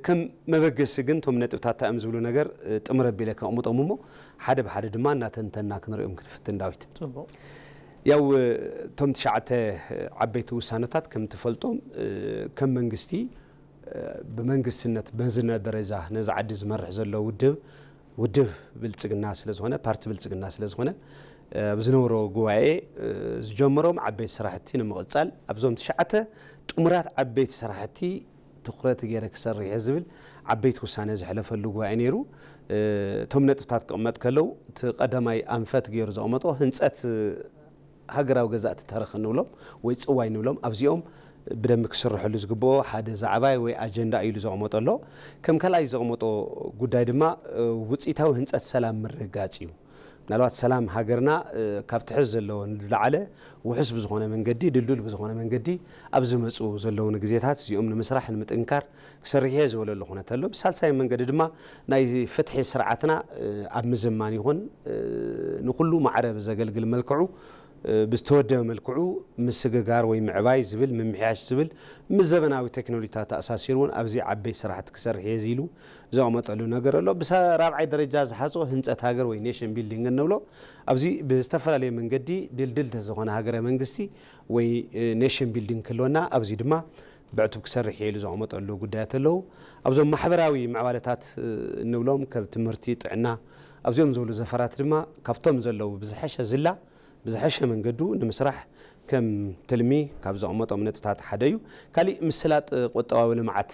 ከም መበገሲ ግን እቶም ነጥብታት እንታይ እዮም ዝብሉ ነገር ጥምር ኣቢለ ከቕምጦም እሞ ሓደ ብሓደ ድማ እናተንተና ክንሪኦም ክንፍትን። ዳዊት፣ ፅቡቅ። ያው እቶም ትሽዓተ ዓበይቲ ውሳነታት ከም ትፈልጦም ከም መንግስቲ ብመንግስትነት በዝነት ደረጃ ነዚ ዓዲ ዝመርሕ ዘሎ ውድብ ውድብ ብልፅግና ስለዝኾነ፣ ፓርቲ ብልፅግና ስለዝኾነ፣ ኣብ ዝነበሮ ጉባኤ ዝጀመሮም ዓበይቲ ስራሕቲ ንምቕፃል ኣብዞም ትሽዓተ ጥሙራት ዓበይቲ ስራሕቲ ትኹረት ገይረ ክሰርሕ እየ ዝብል ዓበይቲ ውሳነ ዘሕለፈሉ ጉባኤ ነይሩ። እቶም ነጥብታት ክቕመጥ ከለው እቲ ቀዳማይ ኣንፈት ገይሩ ዘቐመጦ ህንፀት ሃገራዊ ገዛእቲ ተረኽ እንብሎም ወይ ፅዋይ እንብሎም ኣብዚኦም ብደንቢ ክስርሐሉ ዝግብኦ ሓደ ዛዕባይ ወይ ኣጀንዳ እዩ ኢሉ ዘቕመጦ ኣሎ። ከም ካልኣይ ዘቕመጦ ጉዳይ ድማ ውፅኢታዊ ህንፀት ሰላም ምርግጋፅ እዩ። ምናልባት ሰላም ሃገርና ካብቲ ሕዚ ዘለዎ ዝለዓለ ውሑስ ብዝኾነ መንገዲ፣ ድልዱል ብዝኾነ መንገዲ ኣብ ዝመፁ ዘለውን ግዜታት እዚኦም ንምስራሕ ንምጥንካር ክሰርሕ እየ ዝበለሉ ኩነት ኣሎ። ብሳልሳይ መንገዲ ድማ ናይ ፍትሒ ስርዓትና ኣብ ምዝማን ይኹን ንኩሉ ማዕረ ብዘገልግል መልክዑ ብዝተወደበ መልክዑ ምስግጋር ወይ ምዕባይ ዝብል ምምሕያሽ ዝብል ምስ ዘበናዊ ቴክኖሎጂታት ተኣሳሲሩ እውን ኣብዚ ዓበይቲ ስራሕቲ ክሰርሕ እየ ኢሉ ዘቐመጠሉ ነገር ኣሎ። ብሳ ራብዓይ ደረጃ ዝሓዞ ህንፀት ሃገር ወይ ኔሽን ቢልዲንግ እንብሎ ኣብዚ ብዝተፈላለየ መንገዲ ድልድል ዝኾነ ሃገረ መንግስቲ ወይ ኔሽን ቢልዲንግ ክህልወና ኣብዚ ድማ ብዕቱብ ክሰርሕ እየ ኢሉ ዘቐመጠሉ ጉዳያት ኣለዉ። ኣብዞም ማሕበራዊ ምዕባለታት እንብሎም ከም ትምህርቲ፣ ጥዕና ኣብዚኦም ዝበሉ ዘፈራት ድማ ካብቶም ዘለዉ ብዝሐሸ ዝላ ብዝሐሸ መንገዱ ንምስራሕ ከም ትልሚ ካብ ዘቐመጦም ነጥብታት ሓደ እዩ። ካሊእ ምስላጥ ቁጠባዊ ልምዓት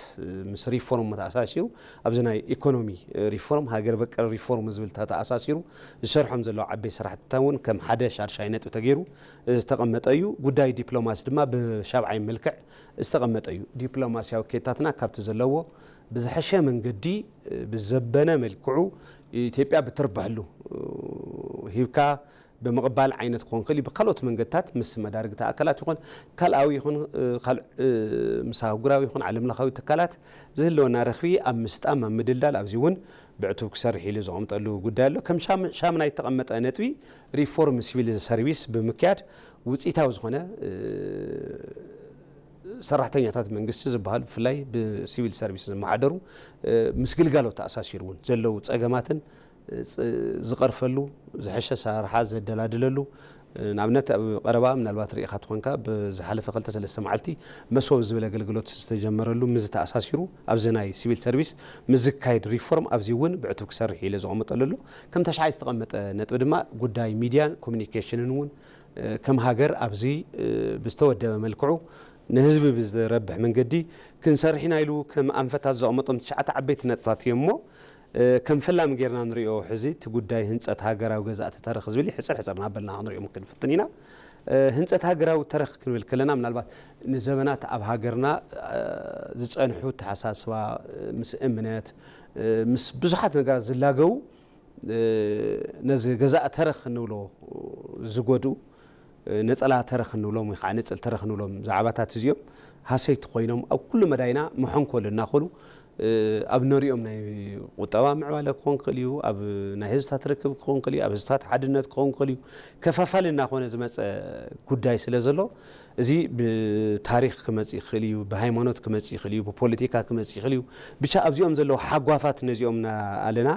ምስ ሪፎርም ተኣሳሲሩ ኣብዚ ናይ ኢኮኖሚ ሪፎርም ሃገር በቀል ሪፎርም ዝብል ተኣሳሲሩ ዝሰርሖም ዘለዉ ዓበይቲ ስራሕትታት እውን ከም ሓደ ሻድሻይ ነጥቢ ተገይሩ ዝተቐመጠ እዩ። ጉዳይ ዲፕሎማሲ ድማ ብሻብዓይ መልክዕ ዝተቐመጠ እዩ። ዲፕሎማሲያዊ ኬድታትና ካብቲ ዘለዎ ብዝሐሸ መንገዲ ብዘበነ መልክዑ ኢትዮጵያ ብትርበሐሉ ሂብካ ብምቕባል ዓይነት ክኾን ክእል እዩ። ብካልኦት መንገድታት ምስ መዳርግቲ ኣካላት ይኹን ካልኣዊ ይኹን ካልእ ምስ ኣህጉራዊ ይኹን ዓለም ለኻዊ ትካላት ዝህልወና ረኽቢ ኣብ ምስጣም ኣብ ምድልዳል ኣብዚ እውን ብዕቱብ ክሰርሕ ኢሉ ዘቐምጠሉ ጉዳይ ኣሎ። ከም ሻም- ሻምናይ እተቐመጠ ነጥቢ ሪፎርም ሲቪል ሰርቪስ ብምክያድ ውፅኢታዊ ዝኾነ ሰራሕተኛታት መንግስቲ ዝበሃሉ ብፍላይ ብሲቪል ሰርቪስ ዝመሓደሩ ምስ ግልጋሎት ተኣሳሲሩ እውን ዘለዉ ፀገማትን ዝቐርፈሉ ዝሐሸ ኣሰራርሓ ዘደላድለሉ ንኣብነት ኣብ ቀረባ ምናልባት ርኢኻ ትኾንካ ብዝሓለፈ ክልተ ሰለስተ መዓልቲ መሶብ ዝብል ኣገልግሎት ዝተጀመረሉ ምስ ዝተኣሳሲሩ ኣብዚ ናይ ሲቪል ሰርቪስ ምስ ዝካየድ ሪፎርም ኣብዚ እውን ብዕቱብ ክሰርሕ ኢለ ዘቐመጠሉ ኣሎ። ከም ተሽዓይ ዝተቐመጠ ነጥቢ ድማ ጉዳይ ሚድያን ኮሚኒኬሽንን እውን ከም ሃገር ኣብዚ ብዝተወደበ መልክዑ ንህዝቢ ብዝረብሕ መንገዲ ክንሰርሕ ኢና ኢሉ ከም ኣንፈታት ዘቐመጦም ትሽዓተ ዓበይቲ ነጥብታት እዮም እሞ ከም ፈላሚ ጌርና ንሪኦ ሕዚ እቲ ጉዳይ ህንፀት ሃገራዊ ገዛእቲ ተረኽ ዝብል እዩ። ሕፅር ሕፅር እናበልና ክንሪኦም ክንፍትን ኢና። ህንፀት ሃገራዊ ተረኽ ክንብል ከለና ምናልባት ንዘበናት ኣብ ሃገርና ዝፀንሑ ተሓሳስባ ምስ እምነት ምስ ብዙሓት ነገራት ዝላገቡ ነዚ ገዛእ ተረኽ እንብሎ ዝጎድኡ ነፀላ ተረኽ እንብሎም ወይ ከዓ ንፅል ተረኽ እንብሎም ዛዕባታት እዚኦም ሃሰይቲ ኮይኖም ኣብ ኩሉ መዳይና መሐንኮል እናኾኑ ኣብ ነሪኦም ናይ ቁጠባ ምዕባለ ክኾን ክእል እዩ፣ ኣብ ናይ ህዝብታት ርክብ ክኾን ክእል እዩ፣ ኣብ ህዝብታት ሓድነት ክኾን ክእል እዩ። ከፋፋሊ እናኾነ ዝመፀ ጉዳይ ስለ ዘሎ እዚ ብታሪክ ክመፅእ ይኽእል እዩ፣ ብሃይማኖት ክመፅእ ይኽእል እዩ፣ ብፖለቲካ ክመፅእ ይኽእል እዩ። ብቻ ኣብዚኦም ዘለዉ ሓጓፋት ነዚኦም ኣለና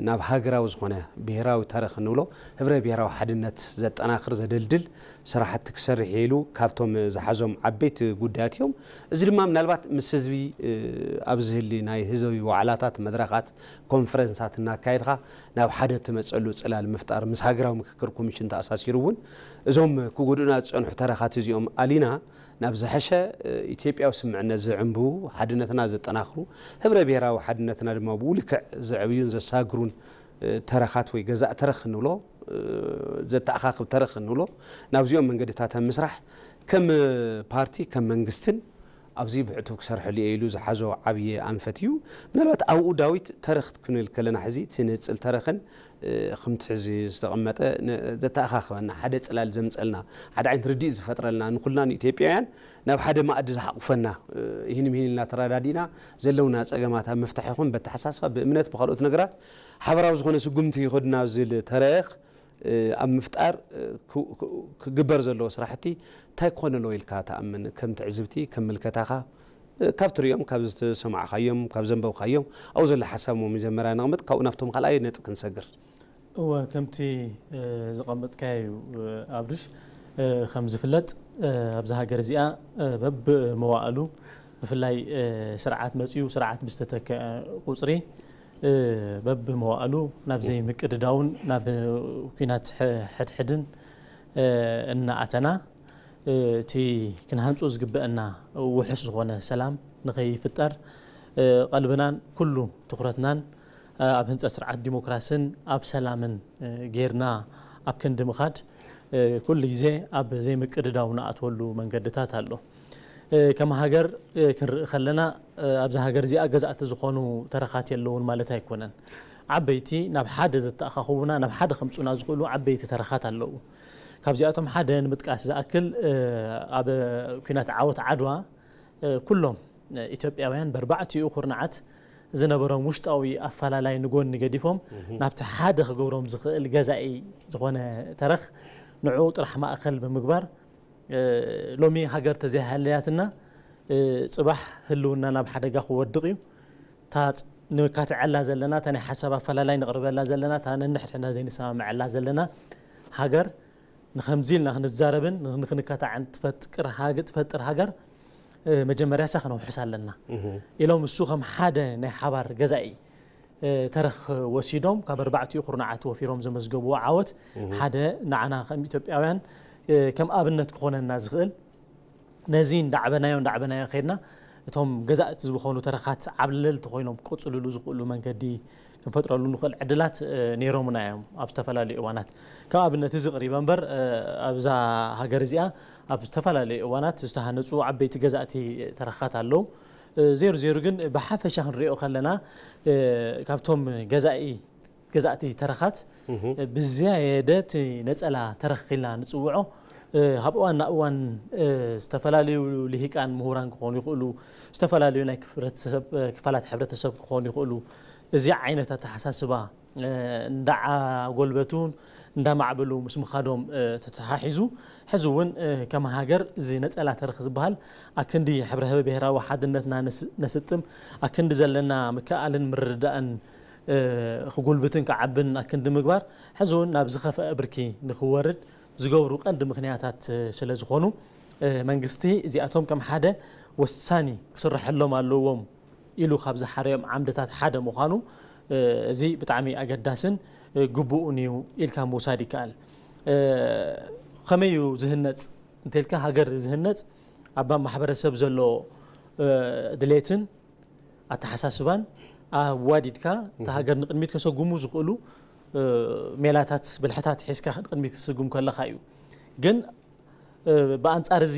ናብ ሃገራዊ ዝኾነ ብሄራዊ ተረኽ እንብሎ ህብረ ብሄራዊ ሓድነት ዘጠናኽር ዘደልድል ስራሕቲ ክሰርሕ እየ ኢሉ ካብቶም ዝሓዞም ዓበይቲ ጉዳያት እዮም። እዚ ድማ ምናልባት ምስ ህዝቢ ኣብ ዝህሊ ናይ ህዝቢ ዋዕላታት፣ መድረኻት፣ ኮንፈረንሳት እናካየድካ ናብ ሓደ ትመፀሉ ፅላል ምፍጣር ምስ ሃገራዊ ምክክር ኮሚሽን ተኣሳሲሩ እውን እዞም ክጎድኡና ዝፀንሑ ተረኻት እዚኦም ኣሊና ናብ ዝሐሸ ኢትዮጵያዊ ስምዕነት ዝዕንብቡ፣ ሓድነትና ዘጠናኽሩ፣ ህብረ ብሄራዊ ሓድነትና ድማ ብኡ ልክዕ ዘዕብዩን ዘሳግሩን ተረኻት ወይ ገዛእ ተረኽ እንብሎ ዘተኣኻኽብ ተረኽ እንብሎ ናብዚኦም መንገድታት ኣብ ምስራሕ ከም ፓርቲ ከም መንግስትን ኣብዚ ብዕቱብ ክሰርሐሉ እየ ኢሉ ዝሓዞ ዓብዪ ኣንፈት እዩ። ምናልባት ኣብኡ ዳዊት ተረኽ ክንብል ከለና ሕዚ እቲ ንፅል ተረኽን ከምቲ ሕዚ ዝተቐመጠ ዘተኣኻኽበና ሓደ ፅላል ዘምፀልና ሓደ ዓይነት ርድኢት ዝፈጥረልና ንኩልና ንኢትዮጵያውያን ናብ ሓደ ማኣዲ ዝሓቑፈና ይህን ምሂን ኢልና ተረዳዲእና ዘለውና ፀገማት ኣብ ምፍታሕ ይኹን በተሓሳስባ ብእምነት ብካልኦት ነገራት ሓበራዊ ዝኾነ ስጉምቲ ይኸድና ዝብል ተረኽ ኣብ ምፍጣር ክግበር ዘለዎ ስራሕቲ እንታይ ክኾን ኣለዎ ኢልካ ትኣምን? ከም ትዕዝብቲ ከም ምልከታኻ ካብ ትሪኦም፣ ካብ ዝተሰማዕኻዮም፣ ካብ ዘንበብካዮም፣ ኣብኡ ዘሎ ሓሳብ እሞ መጀመርያ ነቕምጥ፣ ካብኡ ናብቶም ካልኣይ ነጥብ ክንሰግር። እወ፣ ከምቲ ዝቐመጥካዮ እዩ ኣብርሽ። ከም ዝፍለጥ፣ ኣብዚ ሃገር እዚኣ በብመዋእሉ፣ ብፍላይ ስርዓት መፅዩ፣ ስርዓት ብዝተተከአ ቁፅሪ፣ በብመዋእሉ ናብ ዘይምቅድዳውን ናብ ኲናት ሕድሕድን እናኣተና፣ እቲ ክንሃንፁ ዝግበአና ውሑስ ዝኾነ ሰላም ንኸይፍጠር፣ ቀልብናን ኩሉ ትኹረትናን ኣብ ህንፀት ስርዓት ዲሞክራስን ኣብ ሰላምን ጌርና ኣብ ክንዲ ምኻድ፣ ኩሉ ግዜ ኣብ ዘይምቅድዳው ንኣትወሉ መንገድታት ኣሎ። ከም ሃገር ክንርኢ ከለና፣ ኣብዛ ሃገር እዚኣ ገዛእቲ ዝኾኑ ተረኻት የለውን ማለት ኣይኮነን። ዓበይቲ፣ ናብ ሓደ ዘተኣኻኽቡና፣ ናብ ሓደ ከምፁና ዝኽእሉ ዓበይቲ ተረኻት ኣለዉ። ካብዚኣቶም ሓደ ንምጥቃስ ዝኣክል፣ ኣብ ኲናት ዓወት ዓድዋ፣ ኩሎም ኢትዮጵያውያን በርባዕቲኡ ኩርናዓት ዝነበሮም ውሽጣዊ ኣፈላላይ ንጎኒ ገዲፎም፣ ናብቲ ሓደ ክገብሮም ዝኽእል ገዛኢ ዝኾነ ተረኽ፣ ንዕኡ ጥራሕ ማእከል ብምግባር፣ ሎሚ ሃገር ተዘይሃለያትና፣ ጽባሕ ህልውና ናብ ሓደጋ ክወድቕ እዩ። እታ ንካትዐላ ዘለና፣ እታ ናይ ሓሳብ ኣፈላላይ ንቕርበላ ዘለና፣ እታ ነንሕድሕድና ዘይንሰማምዐላ ዘለና ሃገር፣ ንኸምዚ ኢልና ክንዛረብን ንኽንካታዕን ትፈጥቅር ሃገ-፣ ትፈጥር ሃገር፣ መጀመርያ እሳ ክነውሕስ ኣለና ኢሎም፣ እሱ ከም ሓደ ናይ ሓባር ገዛኢ ተረኽ ወሲዶም፣ ካብ ኣርባዕቲኡ ኩርናዓት ወፊሮም ዘመዝገብዎ ዓወት፣ ሓደ ንዓና ከም ኢትዮጵያውያን ከም ኣብነት ክኾነና ዝኽእል፣ ነዚ እንዳዕበናዮ እንዳዕበናዮ ከይድና፣ እቶም ገዛእቲ ዝኾኑ ተረኻት ዓብለልቲ ኮይኖም ክቕፅልሉ ዝኽእሉ መንገዲ ክንፈጥረሉ ንኽእል ዕድላት ነይሮምና እዮም ኣብ ዝተፈላለዩ እዋናት። ከም ኣብነት እዚ ቅሪበ እምበር፣ ኣብዛ ሃገር እዚኣ ኣብ ዝተፈላለዩ እዋናት ዝተሃነፁ ዓበይቲ ገዛእቲ ተረኻት ኣለዉ። ዜሩ ዜሩ ግን ብሓፈሻ ክንሪኦ ከለና፣ ካብቶም ገዛኢ ገዛእቲ ተረኻት ብዝያየደ እቲ ነፀላ ተረኽ ኢልና ንፅውዖ፣ ኣብ እዋን ናብ እዋን ዝተፈላለዩ ልሂቃን ምሁራን ክኾኑ ይኽእሉ፣ ዝተፈላለዩ ናይ ክፍረተሰብ፣ ክፋላት ሕብረተሰብ ክኾኑ ይኽእሉ። እዚ ዓይነት ኣተሓሳስባ እንዳዓጎልበቱ እንዳማዕበሉ ምስ ምኻዶም ተተሓሒዙ፣ ሕዚ እውን ከም ሃገር እዚ ነፀላ ተረኽ ዝበሃል ኣክንዲ ሕብረ ብሄራዊ ሓድነትና ነስጥም፣ ኣክንዲ ዘለና ምክእኣልን ምርድዳእን ክጉልብትን ክዓብን ኣክንዲ ምግባር፣ ሕዚ እውን ናብ ዝኸፍአ ብርኪ ንኽወርድ ዝገብሩ ቀንዲ ምኽንያታት ስለ ዝኾኑ፣ መንግስቲ እዚኣቶም ከም ሓደ ወሳኒ ክስረሐሎም ኣለዎም ኢሉ ካብ ዝሓረዮም ዓምድታት ሓደ ምዃኑ፣ እዚ ብጣዕሚ ኣገዳስን ግቡእን እዩ ኢልካ ምውሳድ ይከኣል። ከመይ እዩ ዝህነፅ እንተልካ፣ ሃገር ዝህነፅ ኣብ ማሕበረሰብ ዘሎ ድሌትን ኣተሓሳስባን ኣዋዲድካ፣ እታ ሃገር ንቅድሚት ከሰጉሙ ዝኽእሉ ሜላታት፣ ብልሕታት ሒዝካ ንቅድሚት ክትስጉም ከለኻ እዩ። ግን ብኣንጻር እዚ፣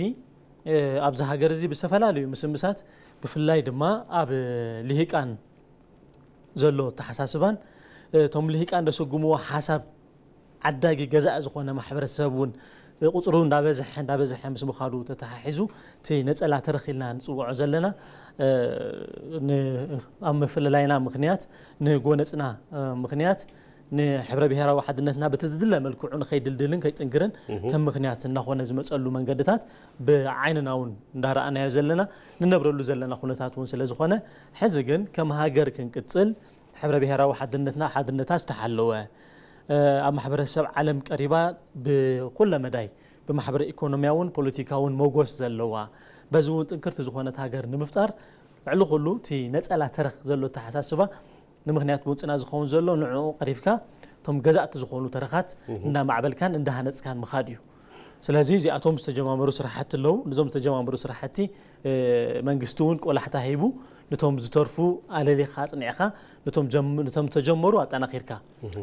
ኣብዚ ሃገር እዚ ብዝተፈላለዩ ምስምሳት፣ ብፍላይ ድማ ኣብ ልሂቃን ዘሎ ኣተሓሳስባን፣ እቶም ልሂቃን ዘሰጉምዎ ሓሳብ ዓዳጊ ገዛእ ዝኾነ ማሕበረሰብ እውን ቁፅሩ እንዳበዝሐ እንዳበዝሐ ምስ ምኻዱ ተተሓሒዙ፣ እቲ ነፀላ ተረኽ ኢልና ንፅውዖ ዘለና፣ ኣብ ምፍልላይና ምኽንያት፣ ንጎነፅና ምኽንያት፣ ንሕብረ ብሄራዊ ሓድነትና በቲ ዝድለ መልክዑ ንኸይድልድልን ከይጥንክርን ከም ምኽንያት እናኾነ ዝመፀሉ መንገድታት ብዓይንና እውን እንዳረኣናዮ ዘለና፣ ንነብረሉ ዘለና ኩነታት እውን ስለ ዝኾነ፣ ሕዚ ግን ከም ሃገር ክንቅፅል፣ ሕብረ ብሄራዊ ሓድነትና ሓድነታ ዝተሓለወ፣ ኣብ ማሕበረሰብ ዓለም ቀሪባ ብኩለ መዳይ ብማሕበረ ኢኮኖሚያውን ፖለቲካውን ሞጎስ ዘለዋ፣ በዚ እውን ጥንክርቲ ዝኾነት ሃገር ንምፍጣር፣ ልዕሊ ኩሉ እቲ ነፀላ ተረኽ ዘሎ ኣተሓሳስባ ንምኽንያት ጎንፅና ዝኸውን ዘሎ ንዕኡ ቀሪፍካ፣ እቶም ገዛእቲ ዝኾኑ ተረኻት እንዳማዕበልካን እንዳሃነፅካን ምኻድ እዩ። ስለዚ እዚኣቶም ዝተጀማመሩ ስራሕቲ ኣለዉ። ነዞም ዝተጀማመሩ ስራሕቲ መንግስቲ እውን ቆላሕታ ሂቡ፣ ነቶም ዝተርፉ ኣለሊኻ ኣፅኒዕኻ፣ ነቶም ተጀመሩ ኣጠናኺርካ፣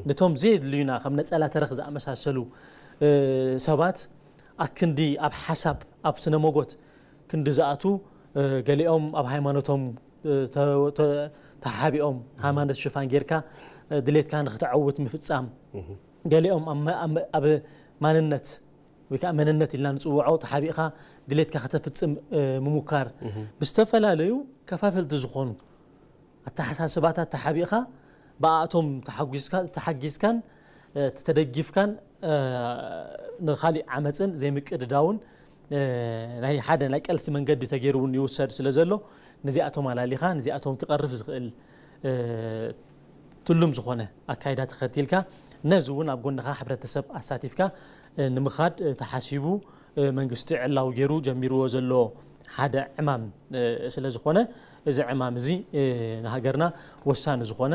ነቶም ዘየድልዩና ከም ነፀላ ተረኽ ዝኣመሳሰሉ ሰባት ኣክንዲ ኣብ ሓሳብ፣ ኣብ ስነ መጎት ክንዲ ዝኣትዉ፣ ገሊኦም ኣብ ሃይማኖቶም ተሓቢኦም፣ ሃይማኖት ሽፋን ጌርካ ድሌትካ ንክተዐውት ምፍፃም፣ ገሊኦም ኣብ ማንነት ወይ ከዓ መንነት ኢልና ንፅውዖ ተሓቢእኻ ድሌትካ ከተፍፅም ምሙካር፣ ብዝተፈላለዩ ከፋፈልቲ ዝኾኑ ኣተሓሳስባታት ተሓቢእኻ፣ ብኣእቶም ተሓጊዝካን ተደጊፍካን ንኻሊእ ዓመፅን ዘይምቅድዳውን ናይ ሓደ ናይ ቀልሲ መንገዲ ተገይሩ እውን ይውሰድ ስለ ዘሎ፣ ነዚኣቶም ኣላሊኻ፣ ነዚኣቶም ክቐርፍ ዝኽእል ትሉም ዝኾነ ኣካይዳ ተኸቲልካ፣ ነዚ እውን ኣብ ጎንኻ ሕብረተሰብ ኣሳቲፍካ ንምኻድ ተሓሲቡ፣ መንግስቲ ዕላው ገይሩ ጀሚርዎ ዘሎ ሓደ ዕማም ስለ ዝኾነ፣ እዚ ዕማም እዚ ንሃገርና ወሳኒ ዝኾነ፣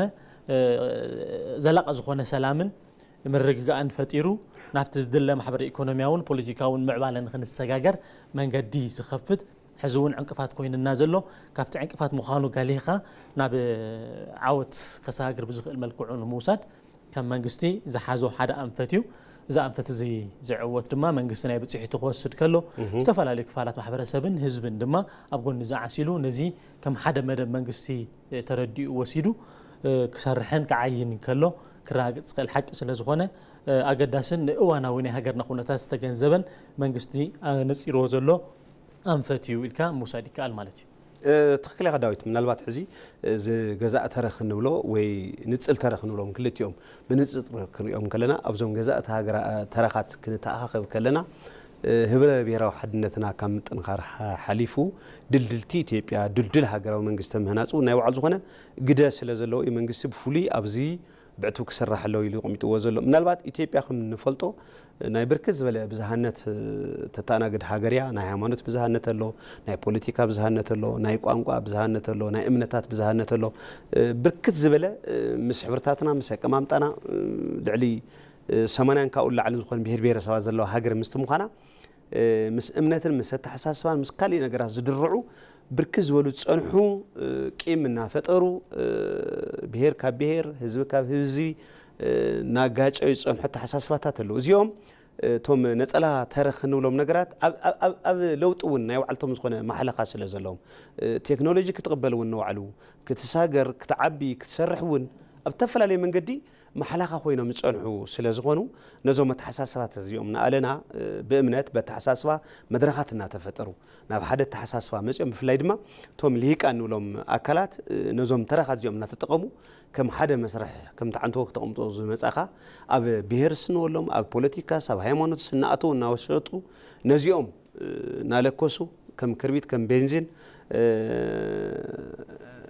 ዘላቂ ዝኾነ ሰላምን ምርግጋእን ፈጢሩ፣ ናብቲ ዝድለ ማሕበረ ኢኮኖሚያውን ፖለቲካውን ምዕባለ ንክንሰጋገር መንገዲ ዝኸፍት፣ ሕዚ እውን ዕንቅፋት ኮይንና ዘሎ፣ ካብቲ ዕንቅፋት ምዃኑ ጋሊኻ ናብ ዓወት ከሰጋግር ብዝኽእል መልክዑ ንምውሳድ፣ ከም መንግስቲ ዝሓዞ ሓደ ኣንፈት እዩ። እዚ ኣንፈት እዚ ዝዕወት ድማ መንግስቲ ናይ ብፅሒቱ ክወስድ ከሎ፣ ዝተፈላለዩ ክፋላት ማሕበረሰብን ህዝብን ድማ ኣብ ጎኒ ዝዓሲሉ፣ ነዚ ከም ሓደ መደብ መንግስቲ ተረዲኡ ወሲዱ ክሰርሕን ክዓይን ከሎ ክረጋገፅ ዝኽእል ሓቂ ስለ ዝኾነ፣ ኣገዳስን ንእዋናዊ ናይ ሃገርና ኩነታት ዝተገንዘበን መንግስቲ ኣነፂርዎ ዘሎ ኣንፈት እዩ ኢልካ ምውሳድ ይከኣል ማለት እዩ። ትኽክል ኢኻ ዳዊት። ምናልባት ሕዚ እዚ ገዛእ ተረኽ እንብሎ ወይ ንጽል ተረኽ እንብሎም ክልቲኦም ብንጽጽር ክንሪኦም ከለና፣ ኣብዞም ገዛእቲ ሃገራ-፣ ተረኻት ክንተኣኻኸብ ከለና፣ ህብረ ብሔራዊ ሓድነትና ካብ ምጥንኻር ሓ-፣ ሓሊፉ ድልድልቲ ኢትዮጵያ፣ ድልድል ሃገራዊ መንግስቲ ምህናጹ ናይ ባዕሉ ዝኾነ ግደ ስለ ዘለዎ እዩ መንግስቲ ብፍሉይ ኣብዚ ብዕቱብ ክስራሕ ኣለዎ ኢሉ ኣቐሚጥዎ ዘሎ። ምናልባት ኢትዮጵያ ከም እንፈልጦ ናይ ብርክት ዝበለ ብዝሃነት ተተኣናግድ ሃገር እያ። ናይ ሃይማኖት ብዝሃነት ኣሎ፣ ናይ ፖለቲካ ብዝሃነት ኣሎ፣ ናይ ቋንቋ ብዝሃነት ኣሎ፣ ናይ እምነታት ብዝሃነት ኣሎ። ብርክት ዝበለ ምስ ሕብርታትና፣ ምስ ኣቀማምጣና ልዕሊ ሰማንያን ካብኡ ንላዕሊ ዝኾኑ ብሄር ብሄረሰባት ዘለዋ ሃገር ምስቲ ምዃና፣ ምስ እምነትን ምስ ኣተሓሳስባን ምስ ካሊእ ነገራት ዝድርዑ ብርክት ዝበሉ ዝጸንሑ ቂም እናፈጠሩ ብሄር ካብ ብሄር፣ ህዝቢ ካብ ህዝቢ እናጋጨዩ ዝጸንሑ ኣተሓሳስባታት ኣለዉ። እዚኦም እቶም ነጸላ ተረኽ እንብሎም ነገራት ኣብ፣ ኣብ፣ ኣብ፣ ኣብ ለውጢ እውን ናይ ባዕልቶም ዝኾነ ማሕለኻ ስለ ዘለዎም፣ ቴክኖሎጂ ክትቕበል እውን ንባዕሉ ክትሳገር፣ ክትዓቢ፣ ክትሰርሕ እውን ኣብ ዝተፈላለዩ መንገዲ ማሕለኻ ኮይኖም ዝጸንሑ ስለ ዝኾኑ፣ ነዞም ኣተሓሳስባት እዚኦም ንኣለና ብእምነት በተሓሳስባ መድረኻት እናተፈጠሩ ናብ ሓደ ኣተሓሳስባ መጺኦም፣ ብፍላይ ድማ እቶም ልሂቃን ንብሎም ኣካላት ነዞም ተረኻት እዚኦም እናተጠቐሙ ከም ሓደ መስርሕ ከምቲ ዓንተቦ ክተቐምጦ ዝመጻኻ ኣብ ብሄር ስንወሎም፣ ኣብ ፖለቲካስ፣ ኣብ ሃይማኖትስ እናኣተዉ እናወሸጡ ነዚኦም እናለኮሱ ከም ክርቢት ከም ቤንዚን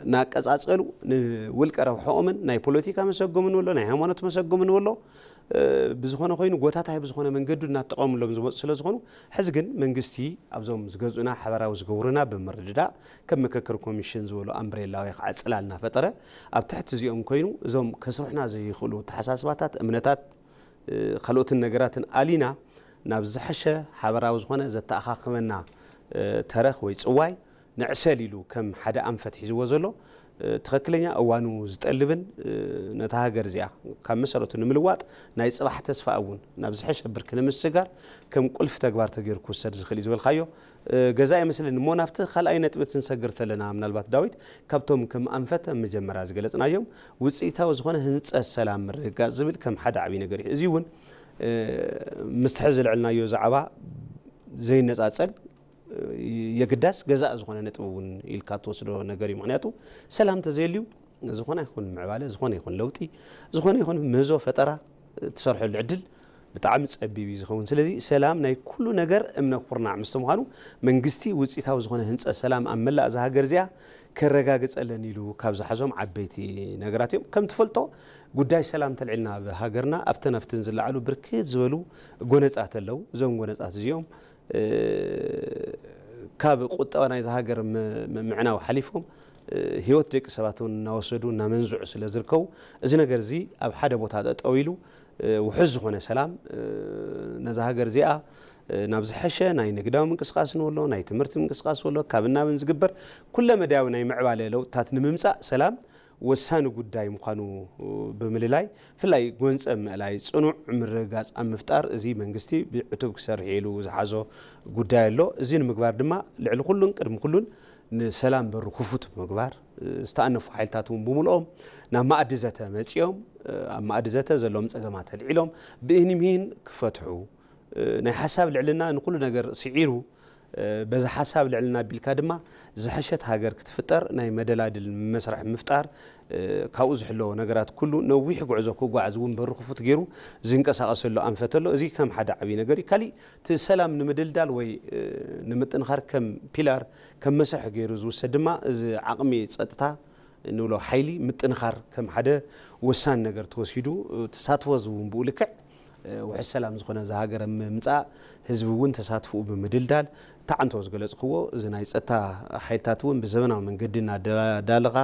እናቀጻጸሉ ንውልቀ ረብሐኦምን ናይ ፖለቲካ መሰጎምን ወሎ ናይ ሃይማኖት መሰጎምን ወሎ ብዝኾነ ኮይኑ ጎታታይ ብዝኾነ መንገዱ እናተጠቐሙሎም ዝመፁ ስለ ዝኾኑ ሕዚ ግን መንግስቲ ኣብዞም ዝገዝኡና ሓበራዊ ዝገብሩና ብምርድዳእ ከም ምክክር ኮሚሽን ዝበሉ ኣምብሬላ ወይ ከዓ ፅላል እናፈጠረ ኣብ ትሕቲ እዚኦም ኮይኑ እዞም ከስርሑና ዘይኽእሉ ተሓሳስባታት እምነታት ካልኦትን ነገራትን ኣሊና ናብ ዝሐሸ ሓበራዊ ዝኾነ ዘተኣኻኽበና ተረኽ ወይ ፅዋይ ንዕሰል ኢሉ ከም ሓደ ኣንፈት ሒዝዎ ዘሎ ትኽክለኛ እዋኑ ዝጠልብን ነታ ሃገር እዚኣ ካብ መሰረቱ ንምልዋጥ ናይ ፅባሕ ተስፋ እውን ናብ ዝሐሸ ብርኪ ንምስጋር ከም ቁልፊ ተግባር ተገይሩ ክውሰድ ዝኽእል እዩ ዝበልካዮ ገዛ ይመስለኒ እሞ ናብቲ ካልኣይ ነጥቢ ትንሰግር ተለና ምናልባት ዳዊት ካብቶም ከም ኣንፈት መጀመርያ ዝገለፅናዮም ውፅኢታዊ ዝኾነ ህንፀት ሰላም ምርግጋፅ ዝብል ከም ሓደ ዓብዪ ነገር እዩ እዚ እውን ምስቲ ሕዚ ዝልዕልናዮ ዛዕባ ዘይነፃፀል የግዳስ ገዛእ ዝኾነ ነጥቢ እውን ኢልካ ትወስዶ ነገር እዩ ምክንያቱ ሰላም ተዘየልዩ ዝኾነ ይኹን ምዕባለ ዝኾነ ይኹን ለውጢ ዝኾነ ይኹን ምህዞ ፈጠራ ትሰርሐሉ ዕድል ብጣዕሚ ፀቢብ እዩ ዝኸውን ስለዚ ሰላም ናይ ኩሉ ነገር እምነ ኩርናዕ ምስ ምዃኑ መንግስቲ ውፅኢታዊ ዝኾነ ህንፀት ሰላም ኣብ መላእ እዛ ሃገር እዚኣ ከረጋግፀለን ኢሉ ካብ ዝሓዞም ዓበይቲ ነገራት እዮም ከም ትፈልጦ ጉዳይ ሰላም ተልዒልና ኣብ ሃገርና ኣብተን ኣብትን ዝለዓሉ ብርክት ዝበሉ ጎነፃት ኣለዉ እዞም ጎነፃት እዚኦም ካብ ቁጠባ ናይዚ ሃገር ምዕናው ሓሊፎም ህይወት ደቂ ሰባት እውን እናወሰዱ እናመንዝዑ ስለ ዝርከቡ እዚ ነገር እዚ ኣብ ሓደ ቦታ ጠጠው ኢሉ ውሑስ ዝኾነ ሰላም ነዛ ሃገር እዚኣ ናብ ዝሐሸ ናይ ንግዳዊ ምንቅስቃስ ንበሎ ናይ ትምህርቲ ምንቅስቃስ በሎ ካብ እናብን ዝግበር ኩለ መዳያዊ ናይ ምዕባለ ለውጥታት ንምምፃእ ሰላም ወሳኒ ጉዳይ ምዃኑ ብምልላይ ፍላይ ጎንፀ ምእላይ ፅኑዕ ምርግጋፅ ኣብ ምፍጣር እዚ መንግስቲ ብዕቱብ ክሰርሕ ኢሉ ዝሓዞ ጉዳይ ኣሎ እዚ ንምግባር ድማ ልዕሊ ኩሉን ቅድሚ ኩሉን ንሰላም በሩ ክፉት ምግባር ዝተኣነፉ ሓይልታት እውን ብምልኦም ናብ ማእዲ ዘተ መፂኦም ኣብ ማእዲ ዘተ ዘለዎም ፀገማት ኣልዒሎም ብእህኒ ምሂን ክፈትሑ ናይ ሓሳብ ልዕልና ንኩሉ ነገር ስዒሩ በዚ ሓሳብ ልዕልና ኣቢልካ ድማ ዝሐሸት ሃገር ክትፍጠር ናይ መደላድል መስርሕ ምፍጣር ካብኡ ዝሕለዎ ነገራት ኩሉ ነዊሕ ጉዕዞ ክጓዓዝ እውን በሩ ክፉት ገይሩ ዝንቀሳቐሰሉ ኣንፈት ኣሎ። እዚ ከም ሓደ ዓብዪ ነገር እዩ። ካሊእ እቲ ሰላም ንምድልዳል ወይ ንምጥንኻር ከም ፒላር ከም መስርሕ ገይሩ ዝውሰድ ድማ እዚ ዓቕሚ ጸጥታ ንብሎ ሓይሊ ምጥንኻር ከም ሓደ ወሳኒ ነገር ተወሲዱ ተሳትፎ እውን ብኡ ልክዕ ውሕስ ሰላም ዝኾነ እዛ ሃገር ኣብ ምምፃእ ህዝቢ እውን ተሳትፎኡ ብምድልዳል እቲ ዓንቶ ዝገለፅክዎ እዚ ናይ ፀጥታ ሓይልታት እውን ብዘበናዊ መንገዲ እናዳለኻ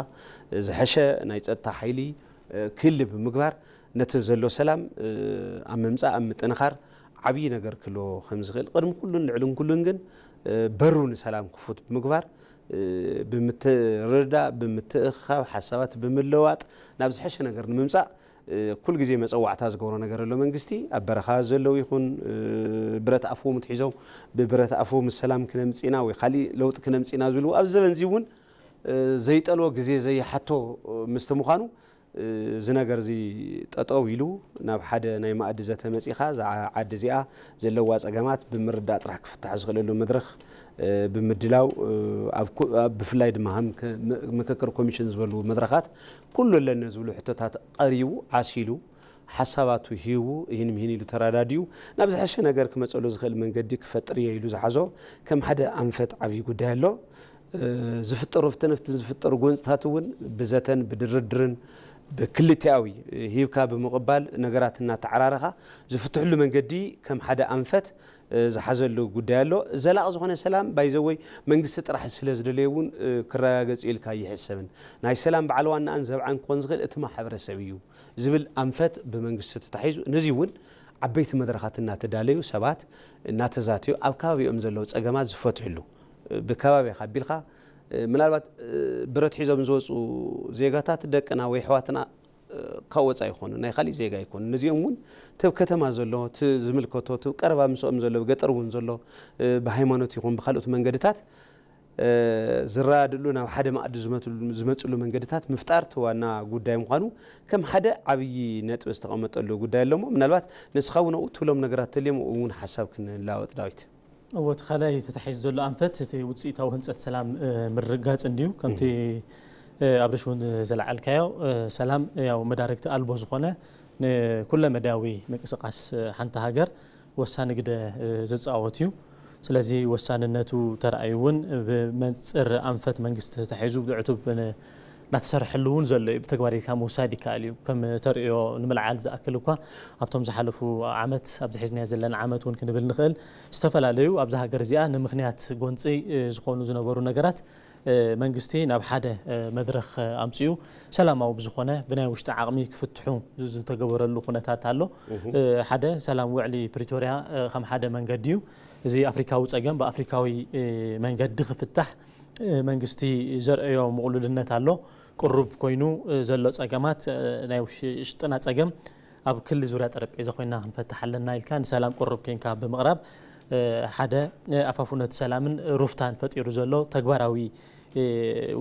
ዝሐሸ ናይ ፀጥታ ሓይሊ ክህሊ ብምግባር ነቲ ዘሎ ሰላም ኣብ ምምፃእ ኣብ ምጥንኻር ዓብዪ ነገር ክህልዎ ከም ዝኽእል ቅድሚ ኩሉን ልዕልን ኩሉን ግን በሩ ንሰላም ክፉት ብምግባር ብምትርዳእ ብምትእኻብ ሓሳባት ብምልዋጥ ናብ ዝሐሸ ነገር ንምምፃእ ኩል ግዜ መፀዋዕታ ዝገብሮ ነገር ኣሎ መንግስቲ ኣብ በረኻ ዘለዉ ይኹን ብረት ኣፍዎም ትሒዞም ብብረት ኣፍዎም ሰላም ክነምፅና ወይ ካሊእ ለውጢ ክነምፅና ዝብሉ ኣብ ዘበን እዚ እውን ዘይጠልቦ ግዜ ዘይሓቶ ምስቲ ምዃኑ እዚ ነገር እዚ ጠጠው ኢሉ ናብ ሓደ ናይ ማእዲ ዘተ መፂኻ እዛ ዓዲ እዚኣ ዘለዋ ፀገማት ብምርዳእ ጥራሕ ክፍታሕ ዝኽእለሉ መድረኽ ብምድላው ብፍላይ ድማ ከም ምክክር ኮሚሽን ዝበሉ መድረኻት ኩሉ ኣለነ ዝብሉ ሕቶታት ቀሪቡ ዓሲሉ ሓሳባቱ ሂቡ ይህን ምሂን ኢሉ ተረዳዲኡ ናብ ዝሐሸ ነገር ክመፀሉ ዝኽእል መንገዲ ክፈጥር እየ ኢሉ ዝሓዞ ከም ሓደ ኣንፈት ዓብዪ ጉዳይ ኣሎ። ዝፍጠሩ ፍትነፍትን ዝፍጠሩ ጎንፅታት እውን ብዘተን ብድርድርን ብክልቲኣዊ ሂብካ ብምቕባል ነገራት እናተዓራረኻ ዝፍትሕሉ መንገዲ ከም ሓደ ኣንፈት ዝሓዘሉ ጉዳይ ኣሎ። ዘላቒ ዝኾነ ሰላም ባይዘወይ መንግስቲ ጥራሕ ስለ ዝደለየ እውን ክረጋገፅ ኢልካ ይሕሰብን ናይ ሰላም በዓል ዋናኣን ዘብዓን ክኾን ዝኽእል እቲ ማሕበረሰብ እዩ ዝብል ኣንፈት ብመንግስቲ ተታሒዙ ነዚ እውን ዓበይቲ መድረኻት እናተዳለዩ ሰባት እናተዛተዩ ኣብ ከባቢኦም ዘለዉ ፀገማት ዝፈትሕሉ ብከባቢ ካቢልካ ምናልባት ብረት ሒዞም ዝወፁ ዜጋታት ደቅና ወይ ኣሕዋትና ካብ ወፃኢ ይኾኑ ናይ ካሊእ ዜጋ ይኮኑ ነዚኦም እውን ተብ ከተማ ዘሎ ቲ ዝምልከቶ ቲ ቀረባ ምስኦም ዘሎ ብገጠር እውን ዘሎ ብሃይማኖት ይኹን ብካልኦት መንገድታት ዝረዳድሉ ናብ ሓደ ማእዲ ዝመፅሉ መንገድታት ምፍጣር እቲ ዋና ጉዳይ ምዃኑ ከም ሓደ ዓብዪ ነጥቢ ዝተቐመጠሉ ጉዳይ ኣለሞ ምናልባት ንስኻ እውን ኣብኡ ትብሎም ነገራት ተልዮም እውን ሓሳብ ክንለዋወጥ ዳዊት እወ እቲ ካልኣይ ተታሒዙ ዘሎ ኣንፈት እቲ ውፅኢታዊ ህንፀት ሰላም ምርጋፅ እንድዩ ከምቲ ኣብርሽ እውን ዘለዓልካዮ ሰላም ያው መዳርግቲ ኣልቦ ዝኾነ ንኩለ መዳያዊ ምንቅስቃስ ሓንቲ ሃገር ወሳኒ ግደ ዝፃወት እዩ። ስለዚ ወሳንነቱ ተራእዩ እውን ብመንፅር ኣንፈት መንግስቲ ተታሒዙ ብዕቱብ እናተሰርሐሉ እውን ዘሎ እዩ። ብተግባር ኢልካ ምውሳድ ይከኣል እዩ። ከም ተርእዮ ንምልዓል ዝኣክል እኳ ኣብቶም ዝሓለፉ ዓመት ኣብዚ ሒዝናዮ ዘለና ዓመት እውን ክንብል ንኽእል ዝተፈላለዩ ኣብዚ ሃገር እዚኣ ንምኽንያት ጎንፂ ዝኾኑ ዝነበሩ ነገራት መንግስቲ ናብ ሓደ መድረኽ ኣምፅኡ ሰላማዊ ብዝኾነ ብናይ ውሽጢ ዓቕሚ ክፍትሑ ዝተገበረሉ ኩነታት ኣሎ። ሓደ ሰላም ውዕሊ ፕሪቶርያ ከም ሓደ መንገዲ እዩ። እዚ ኣፍሪካዊ ፀገም ብኣፍሪካዊ መንገዲ ክፍታሕ መንግስቲ ዘርእዮ ምቕሉልነት ኣሎ። ቅሩብ ኮይኑ ዘሎ ፀገማት ናይ ውሽጥና ፀገም ኣብ ክሊ ዙርያ ጠረጴዛ ኮይና ክንፈትሕ ኣለና ኢልካ ንሰላም ቅሩብ ኮይንካ ብምቕራብ ሓደ ኣፋፉነት ሰላምን ሩፍታን ፈጢሩ ዘሎ ተግባራዊ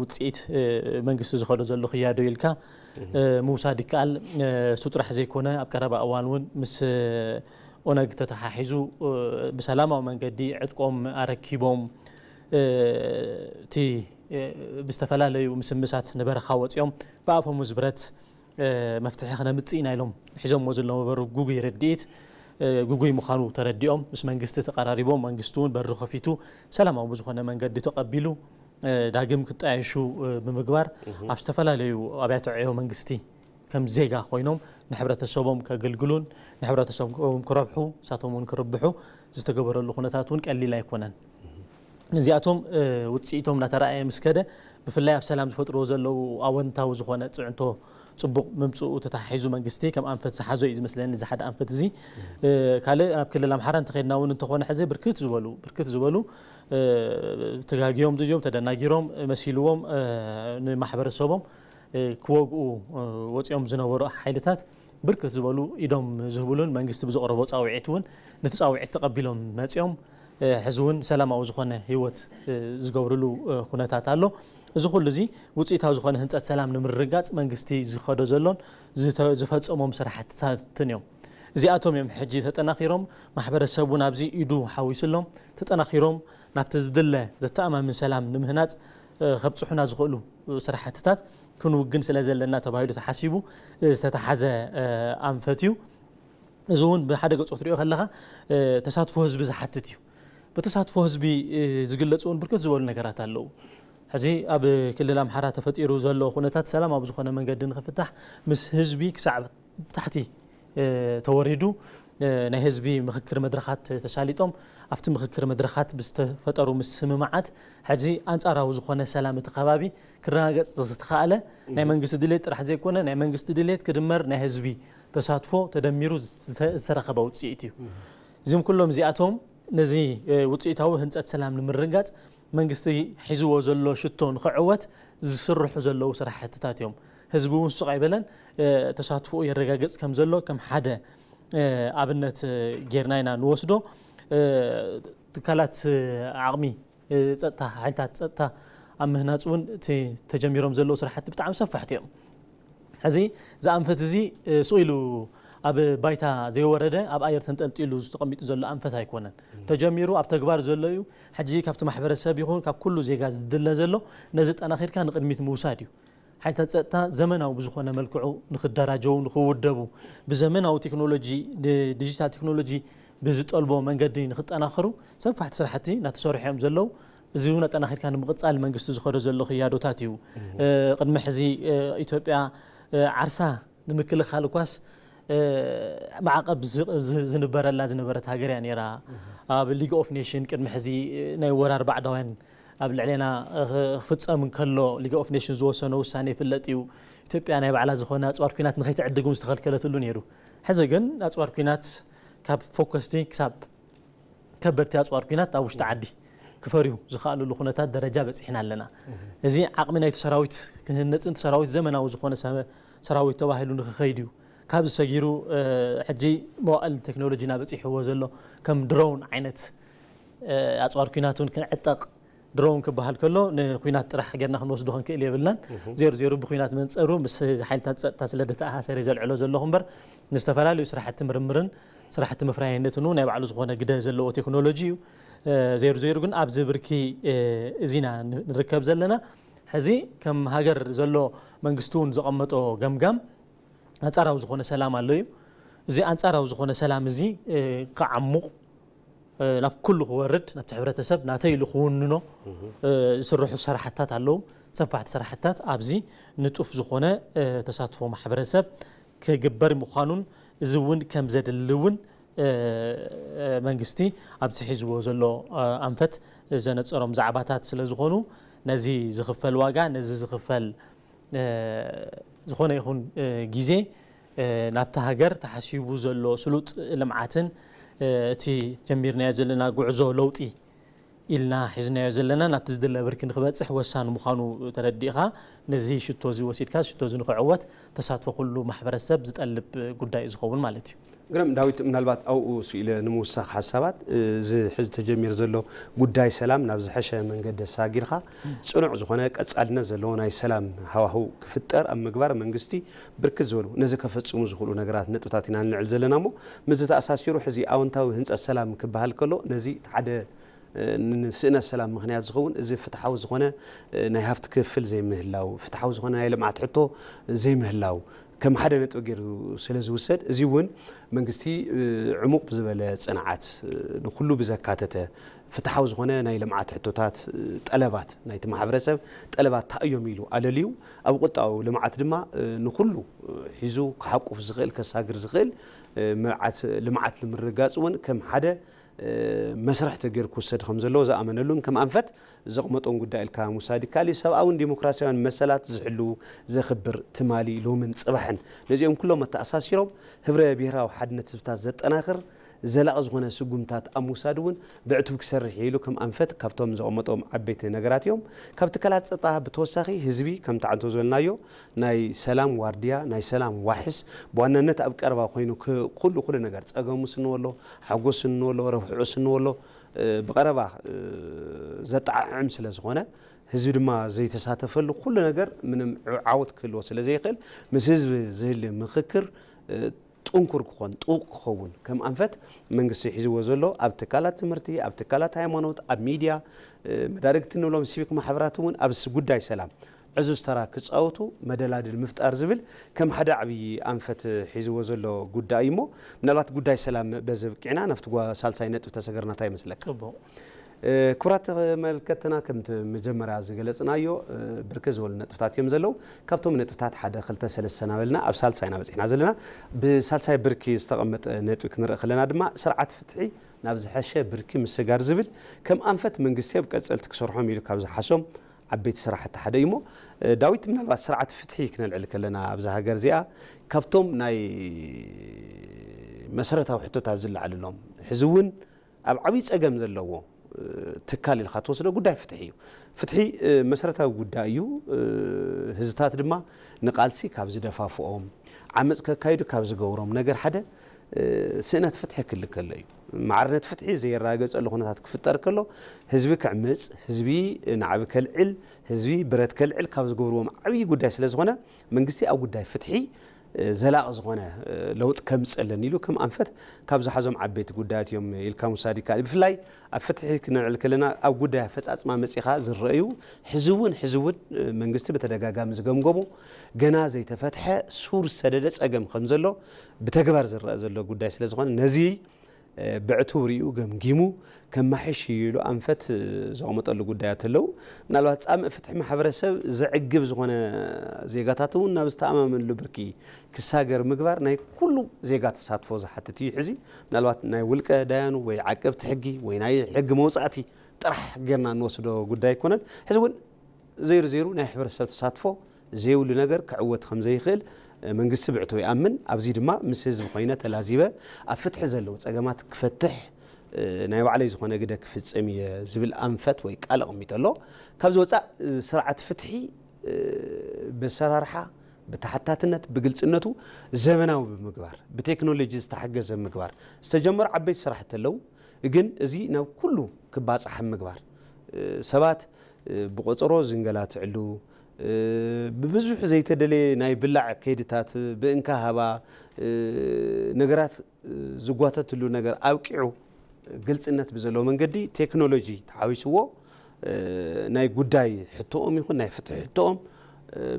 ውፅኢት መንግስቲ ዝኸዶ ዘሎ ክያዶ ኢልካ ምውሳድ ይከኣል። እሱ ጥራሕ ዘይኮነ ኣብ ቀረባ እዋን እውን ምስ ኦነግ ተተሓሒዙ ብሰላማዊ መንገዲ ዕጥቆም ኣረኪቦም እቲ ብዝተፈላለዩ ምስምሳት ንበረኻ ወፂኦም ብኣፈሙዝ ብረት መፍትሒ ክነምፅእ ኢና ኢሎም ሒዞሞ ዝነበሩ ጉጉይ ርድኢት ጉጉይ ምዃኑ ተረዲኦም ምስ መንግስቲ ተቐራሪቦም መንግስቲ እውን በሪ ከፊቱ ሰላማዊ ብዝኾነ መንገዲ ተቐቢሉ ዳግም ክጣየሹ ብምግባር ኣብ ዝተፈላለዩ ኣብያተ ዕዮ መንግስቲ ከም ዜጋ ኮይኖም ንሕብረተሰቦም ከገልግሉን ንሕብረተሰቦም ክረብሑ ንሳቶም እውን ክርብሑ ዝተገበረሉ ኩነታት እውን ቀሊል ኣይኮነን። ነዚኣቶም ውፅኢቶም እናተረኣየ ምስ ከደ ብፍላይ ኣብ ሰላም ዝፈጥርዎ ዘለዉ ኣወንታዊ ዝኾነ ፅዕንቶ ፅቡቕ ምምፅኡ ተተሓሒዙ መንግስቲ ከም ኣንፈት ዝሓዞ እዩ ዝመስለኒ እዚ ሓደ ኣንፈት እዚ ካልእ ኣብ ክልል ኣምሓራ እንተኸድና እውን እንተኾነ ሕዚ ብርክት ዝበሉ ብርክት ዝበሉ ተጋጊዮም ድዮም ተደናጊሮም መሲልዎም ንማሕበረሰቦም ክወግኡ ወፂኦም ዝነበሩ ሓይልታት ብርክት ዝበሉ ኢዶም ዝህብሉን መንግስቲ ብዘቕረቦ ፃውዒት እውን ነቲ ፃውዒት ተቐቢሎም መፂኦም ሕዚ እውን ሰላማዊ ዝኾነ ህይወት ዝገብርሉ ኩነታት ኣሎ። እዚ ኩሉ እዚ ውፅኢታዊ ዝኾነ ህንፀት ሰላም ንምርጋፅ መንግስቲ ዝኸዶ ዘሎን ዝፈፀሞም ስራሕትታትን እዮም። እዚኣቶም እዮም ሕጂ ተጠናኺሮም ማሕበረሰብ እውን ኣብዚ ኢዱ ሓዊሱ ኣሎም ተጠናኺሮም ናብቲ ዝድለ ዘተኣማምን ሰላም ንምህናፅ ከብፅሑና ዝኽእሉ ስራሕትታት ክንውግን ስለ ዘለና ተባሂሉ ተሓሲቡ ዝተተሓዘ ኣንፈት እዩ። እዚ እውን ብሓደ ገፁ ክትሪኦ ከለኻ ተሳትፎ ህዝቢ ዝሓትት እዩ። ብተሳትፎ ህዝቢ ዝግለፁ እውን ብርክት ዝበሉ ነገራት ኣለዉ። ሕዚ ኣብ ክልል ኣምሓራ ተፈጢሩ ዘሎ ኩነታት ሰላማዊ ብዝኾነ መንገዲ ንክፍታሕ ምስ ህዝቢ ክሳዕ ታሕቲ ተወሪዱ ናይ ህዝቢ ምኽክር መድረኻት ተሳሊጦም ኣብቲ ምኽክር መድረኻት ብዝተፈጠሩ ምስምማዓት ሕዚ ኣንፃራዊ ዝኾነ ሰላም እቲ ከባቢ ክረጋገፅ ዝተኻኣለ ናይ መንግስቲ ድሌት ጥራሕ ዘይኮነ ናይ መንግስቲ ድሌት ክድመር ናይ ህዝቢ ተሳትፎ ተደሚሩ ዝተረኸበ ውፅኢት እዩ። እዚም ኩሎም እዚኣቶም ነዚ ውፅኢታዊ ህንፀት ሰላም ንምርጋፅ መንግስቲ ሒዝዎ ዘሎ ሽቶ ንክዕወት ዝስርሑ ዘለዉ ስራሕትታት እዮም። ህዝቢ እውን ሱቕ ኣይበለን፣ ተሳትፎኡ የረጋግፅ ከም ዘሎ ከም ሓደ ኣብነት ጌርና ኢና ንወስዶ። ትካላት ዓቕሚ ጸጥታ፣ ሓይልታት ጸጥታ ኣብ ምህናፅ እውን እቲ ተጀሚሮም ዘለዉ ስራሕቲ ብጣዕሚ ሰፋሕቲ እዮም። ሕዚ እዚ ኣንፈት እዚ ስቕ ኢሉ ኣብ ባይታ ዘይወረደ ኣብ ኣየር ተንጠልጢሉ ተቐሚጡ ዘሎ ኣንፈት ኣይኮነን። ተጀሚሩ ኣብ ተግባር ዘሎ እዩ። ሕጂ ካብቲ ማሕበረሰብ ይኹን ካብ ኩሉ ዜጋ ዝድለ ዘሎ ነዚ ጠናኺርካ ንቕድሚት ምውሳድ እዩ። ሓይልታት ጸጥታ ዘመናዊ ብዝኾነ መልክዑ ንኽደራጀዉ፣ ንኽውደቡ፣ ብዘመናዊ ቴክኖሎጂ፣ ዲጂታል ቴክኖሎጂ ብዝጠልቦ መንገዲ ንኽጠናኸሩ ሰፋሕቲ ስራሕቲ እናተሰርሑ እዮም ዘለዉ። እዚ እውን ኣጠናኺርካ ንምቕፃል መንግስቲ ዝኸዶ ዘሎ ክያዶታት እዩ። ቅድሚ ሕዚ ኢትዮጵያ ዓርሳ ንምክልኻል እኳስ ማዕቐብ ዝንበረላ ዝነበረት ሃገር እያ ነይራ። ኣብ ሊግ ኦፍ ኔሽን ቅድሚ ሕዚ ናይ ወራር ባዕዳውያን ኣብ ልዕሌና ክፍፀም እንከሎ ሊግ ኦፍ ኔሽን ዝወሰኖ ውሳኔ ይፍለጥ እዩ። ኢትዮጵያ ናይ ባዕላ ዝኾነ ኣፅዋር ኲናት ንኸይትዕድግ እውን ዝተኸልከለትሉ ነይሩ። ሕዚ ግን ኣፅዋር ኲናት ካብ ፎከስቲ ክሳብ ከበድቲ ኣፅዋር ኲናት ኣብ ውሽጢ ዓዲ ክፈርዩ ዝኸኣሉሉ ኩነታት ደረጃ በፂሕና ኣለና። እዚ ዓቕሚ ናይቲ ሰራዊት ክህነፅን እቲ ሰራዊት ዘመናዊ ዝኾነ ሰራዊት ተባሂሉ ንክኸይድ እዩ። ካብዚ ሰጊሩ ሕጂ መዋእል ቴክኖሎጂና በፂሕዎ ዘሎ ከም ድሮን ዓይነት ኣፅዋር ኲናት እውን ክንዕጠቕ ድሮን ክበሃል ከሎ ንኩናት ጥራሕ ጌርና ክንወስዶ ክንክእል የብልናን። ዜሩ ዜሩ ብኩናት መንፀሩ ምስ ሓይልታት ፀጥታ ስለ ዝተኣሳሰረ ዘልዕሎ ዘለኹ እምበር ንዝተፈላለዩ ስራሕቲ ምርምርን ስራሕቲ መፍረያይነትን እውን ናይ ባዕሉ ዝኾነ ግደ ዘለዎ ቴክኖሎጂ እዩ። ዜሩ ዜሩ ግን ኣብዚ ብርኪ እዚና ንርከብ ዘለና። ሕዚ ከም ሃገር ዘሎ መንግስቲ እውን ዘቐመጦ ገምጋም ኣንጻራዊ ዝኾነ ሰላም ኣሎ እዩ። እዚ ኣንጻራዊ ዝኾነ ሰላም እዚ ክዓሙቕ ናብ ኩሉ ክወርድ ናብቲ ሕብረተሰብ ናተይ ኢሉ ክውንኖ ዝስርሑ ስራሕታት ኣለዉ። ሰፋሕቲ ስራሕታት ኣብዚ ንጡፍ ዝኾነ ተሳትፎ ማሕበረሰብ ክግበር ምዃኑን እዚ እውን ከም ዘድሊ እውን መንግስቲ ኣብዚ ሒዝዎ ዘሎ ኣንፈት ዘነፀሮም ዛዕባታት ስለ ዝኾኑ ነዚ ዝኽፈል ዋጋ ነዚ ዝኽፈል ዝኾነ ይኹን ግዜ ናብታ ሃገር ተሓሲቡ ዘሎ ስሉጥ ልምዓትን እቲ ጀሚርናዮ ዘለና ጉዕዞ ለውጢ ኢልና ሒዝናዮ ዘለና ናብቲ ዝድለ ብርኪ ንክበፅሕ ወሳኒ ምዃኑ ተረዲእኻ ነዚ ሽቶ እዚ ወሲድካ ሽቶ እዚ ንክዕወት ተሳትፎ ኩሉ ማሕበረሰብ ዝጠልብ ጉዳይ እዩ ዝኸውን ማለት እዩ። ግርም ዳዊት፣ ምናልባት ኣብኡ ስኢለ ንምውሳኽ ሓሳባት እዚ ሕዚ ተጀሚሩ ዘሎ ጉዳይ ሰላም ናብ ዝሐሸ መንገዲ ኣሳጊርካ ፅኑዕ ዝኾነ ቀፃልነት ዘለዎ ናይ ሰላም ሃዋህው ክፍጠር ኣብ ምግባር መንግስቲ ብርክት ዝበሉ ነዚ ከፈፅሙ ዝኽእሉ ነገራት ነጥብታት ኢና ንልዕል ዘለና እሞ ምስዚ ተኣሳሲሩ ሕዚ ኣወንታዊ ህንፀት ሰላም ክበሃል ከሎ ነዚ ሓደ ንስእነት ሰላም ምኽንያት ዝኸውን እዚ ፍትሓዊ ዝኾነ ናይ ሃፍቲ ክፍፍል ዘይምህላው፣ ፍትሓዊ ዝኾነ ናይ ልምዓት ሕቶ ዘይምህላው ከም ሓደ ነጥቢ ገይሩ ስለ ዝውሰድ እዚ እውን መንግስቲ ዕሙቕ ብዝበለ ፅንዓት ንኩሉ ብዘካተተ ፍትሓዊ ዝኾነ ናይ ልምዓት ሕቶታት ጠለባት ናይቲ ማሕበረሰብ ጠለባት እንታይ እዮም ኢሉ ኣለልዩ ኣብ ቁጣዊ ልምዓት ድማ ንኩሉ ሒዙ ክሓቁፍ ዝኽእል ከሳግር ዝኽእል ልምዓት ንምርግጋፅ እውን ከም ሓደ መስርሕ ተገይሩ ክውሰድ ከም ዘለዎ ዝኣመነሉን ከም ኣንፈት ዘቕመጦን ጉዳይ ኢልካ ምውሳድ ይከኣል እዩ። ሰብኣውን ዲሞክራሲያውን መሰላት ዝሕልው ዘኽብር ትማሊ ሎምን ፅባሕን ነዚኦም ኩሎም ኣተኣሳሲሮም ህብረ ብሄራዊ ሓድነት ህዝብታት ዘጠናኽር ዘላቒ ዝኾነ ስጉምታት ኣብ ምውሳድ እውን ብዕቱብ ክሰርሕ እየ ኢሉ ከም ኣንፈት ካብቶም ዘቐመጦም ዓበይቲ ነገራት እዮም። ካብ ትካላት ፀጥታ ብተወሳኺ ህዝቢ ከምቲ ዓንቶ ዝበልናዮ ናይ ሰላም ዋርድያ ናይ ሰላም ዋሕስ ብዋናነት ኣብ ቀረባ ኮይኑ ኩሉ ኩሉ ነገር ፀገሙ ስንወሎ ሓጎስ ስንወሎ ረብሕዑ ስንወሎ ብቐረባ ዘጠዓዕም ስለ ዝኾነ ህዝቢ ድማ ዘይተሳተፈሉ ኩሉ ነገር ምንም ዓወት ክህልዎ ስለ ዘይኽእል ምስ ህዝቢ ዝህሊ ምኽክር ጥንኩር ክኾን ጥውቕ ክኸውን ከም ኣንፈት መንግስቲ ሒዝዎ ዘሎ ኣብ ትካላት ትምህርቲ ኣብ ትካላት ሃይማኖት ኣብ ሚድያ መዳርግቲ ንብሎም ሲቪክ ማሕበራት እውን ኣብ ጉዳይ ሰላም ዕዙዝ ተራ ክፃወቱ መደላድል ምፍጣር ዝብል ከም ሓደ ዓብዪ ኣንፈት ሒዝዎ ዘሎ ጉዳይ እዩ። እሞ ምናልባት ጉዳይ ሰላም በዚ ብቂዕና ናብቲ ጓ ሳልሳይ ነጥቢ ተሰገርና እንታይ ይመስለካ? ጽቡቕ። ክቡራት ተመልከትና፣ ከምቲ መጀመርያ ዝገለጽናዮ ብርክት ዝበሉ ነጥብታት እዮም ዘለዉ። ካብቶም ነጥብታት ሓደ ክልተ ሰለስተ እናበልና ኣብ ሳልሳይ ኢና በጺሕና ዘለና። ብሳልሳይ ብርኪ ዝተቐመጠ ነጥቢ ክንርኢ ከለና ድማ ስርዓት ፍትሒ ናብ ዝሐሸ ብርኪ ምስጋር ዝብል ከም ኣንፈት መንግስቲ ኣብ ቀጸልቲ ክሰርሖም ኢሉ ካብ ዝሓሶም ዓበይቲ ስራሕቲ ሓደ እዩ። እሞ ዳዊት፣ ምናልባት ስርዓት ፍትሒ ክነልዕል ከለና ኣብዛ ሃገር እዚኣ ካብቶም ናይ መሰረታዊ ሕቶታት ዝለዓልሎም ሕዚ እውን ኣብ ዓብዪ ጸገም ዘለዎ ትካል ኢልካ ትወስዶ ጉዳይ ፍትሒ እዩ። ፍትሒ መሰረታዊ ጉዳይ እዩ። ህዝብታት ድማ ንቃልሲ ካብ ዝደፋፍኦም፣ ዓመፅ ከካይዱ ካብ ዝገብሮም ነገር ሓደ ስእነት ፍትሒ ክልከሎ እዩ። ማዕርነት ፍትሒ ዘየረጋገፀሉ ኩነታት ክፍጠር ከሎ ህዝቢ ክዕምፅ፣ ህዝቢ ናዕቢ ከልዕል፣ ህዝቢ ብረት ከልዕል ካብ ዝገብርዎም ዓብዪ ጉዳይ ስለ ዝኾነ መንግስቲ ኣብ ጉዳይ ፍትሒ ዘላቒ ዝኾነ ለውጢ ከምፅእ ኣለኒ ኢሉ ከም ኣንፈት ካብ ዝሓዞም ዓበይቲ ጉዳያት እዮም ኢልካ ምውሳድ ይከኣል። ብፍላይ ኣብ ፍትሒ ክነልዕል ከለና ኣብ ጉዳይ ኣፈፃፅማ መፂኻ ዝረኣዩ ሕዚ እውን ሕዚ እውን መንግስቲ ብተደጋጋሚ ዝገምገሞ ገና ዘይተፈትሐ ሱር ዝሰደደ ፀገም ከም ዘሎ ብተግባር ዝረአ ዘሎ ጉዳይ ስለ ዝኾነ ነዚ ብዕቱብ ሪኡ ገምጊሙ ከማሕሽ እዩ ኢሉ ኣንፈት ዘቐመጠሉ ጉዳያት ኣለዉ። ምናልባት ፃምእ ፍትሒ ማሕበረሰብ ዘዕግብ ዝኾነ ዜጋታት እውን ናብ ዝተኣማመንሉ ብርኪ ክሳገር ምግባር ናይ ኩሉ ዜጋ ተሳትፎ ዝሓትት እዩ። ሕዚ ምናልባት ናይ ውልቀ ዳያኑ ወይ ዓቀብቲ ሕጊ ወይ ናይ ሕጊ መውፃእቲ ጥራሕ ጌርና እንወስዶ ጉዳይ ኣይኮነን። ሕዚ እውን ዘይሩ ዘይሩ ናይ ሕብረተሰብ ተሳትፎ ዘይብሉ ነገር ክዕወት ከም ዘይኽእል መንግስቲ ብዕቱ ይኣምን። ኣብዚ ድማ ምስ ህዝቢ ኮይነ ተላዚበ ኣብ ፍትሒ ዘለዉ ፀገማት ክፈትሕ ናይ ባዕለይ ዝኾነ ግደ ክፍፅም እየ ዝብል ኣንፈት ወይ ቃል ኣቐሚጡ ኣሎ። ካብዚ ወፃእ ስርዓት ፍትሒ ብኣሰራርሓ፣ ብተሓታትነት፣ ብግልፅነቱ ዘበናዊ ብምግባር፣ ብቴክኖሎጂ ዝተሓገዘ ምግባር ዝተጀመሩ ዓበይቲ ስራሕቲ ኣለዉ። ግን እዚ ናብ ኩሉ ክባፃሕ ምግባር፣ ሰባት ብቆፀሮ ዝንገላትዕሉ፣ ብብዙሕ ዘይተደለየ ናይ ብላዕ ከይድታት፣ ብእንካ ሃባ ነገራት ዝጓተትሉ ነገር ኣብቂዑ ግልፅነት ብዘለዎ መንገዲ ቴክኖሎጂ ተሓዊስዎ ናይ ጉዳይ ሕቶኦም ይኹን ናይ ፍትሒ ሕቶኦም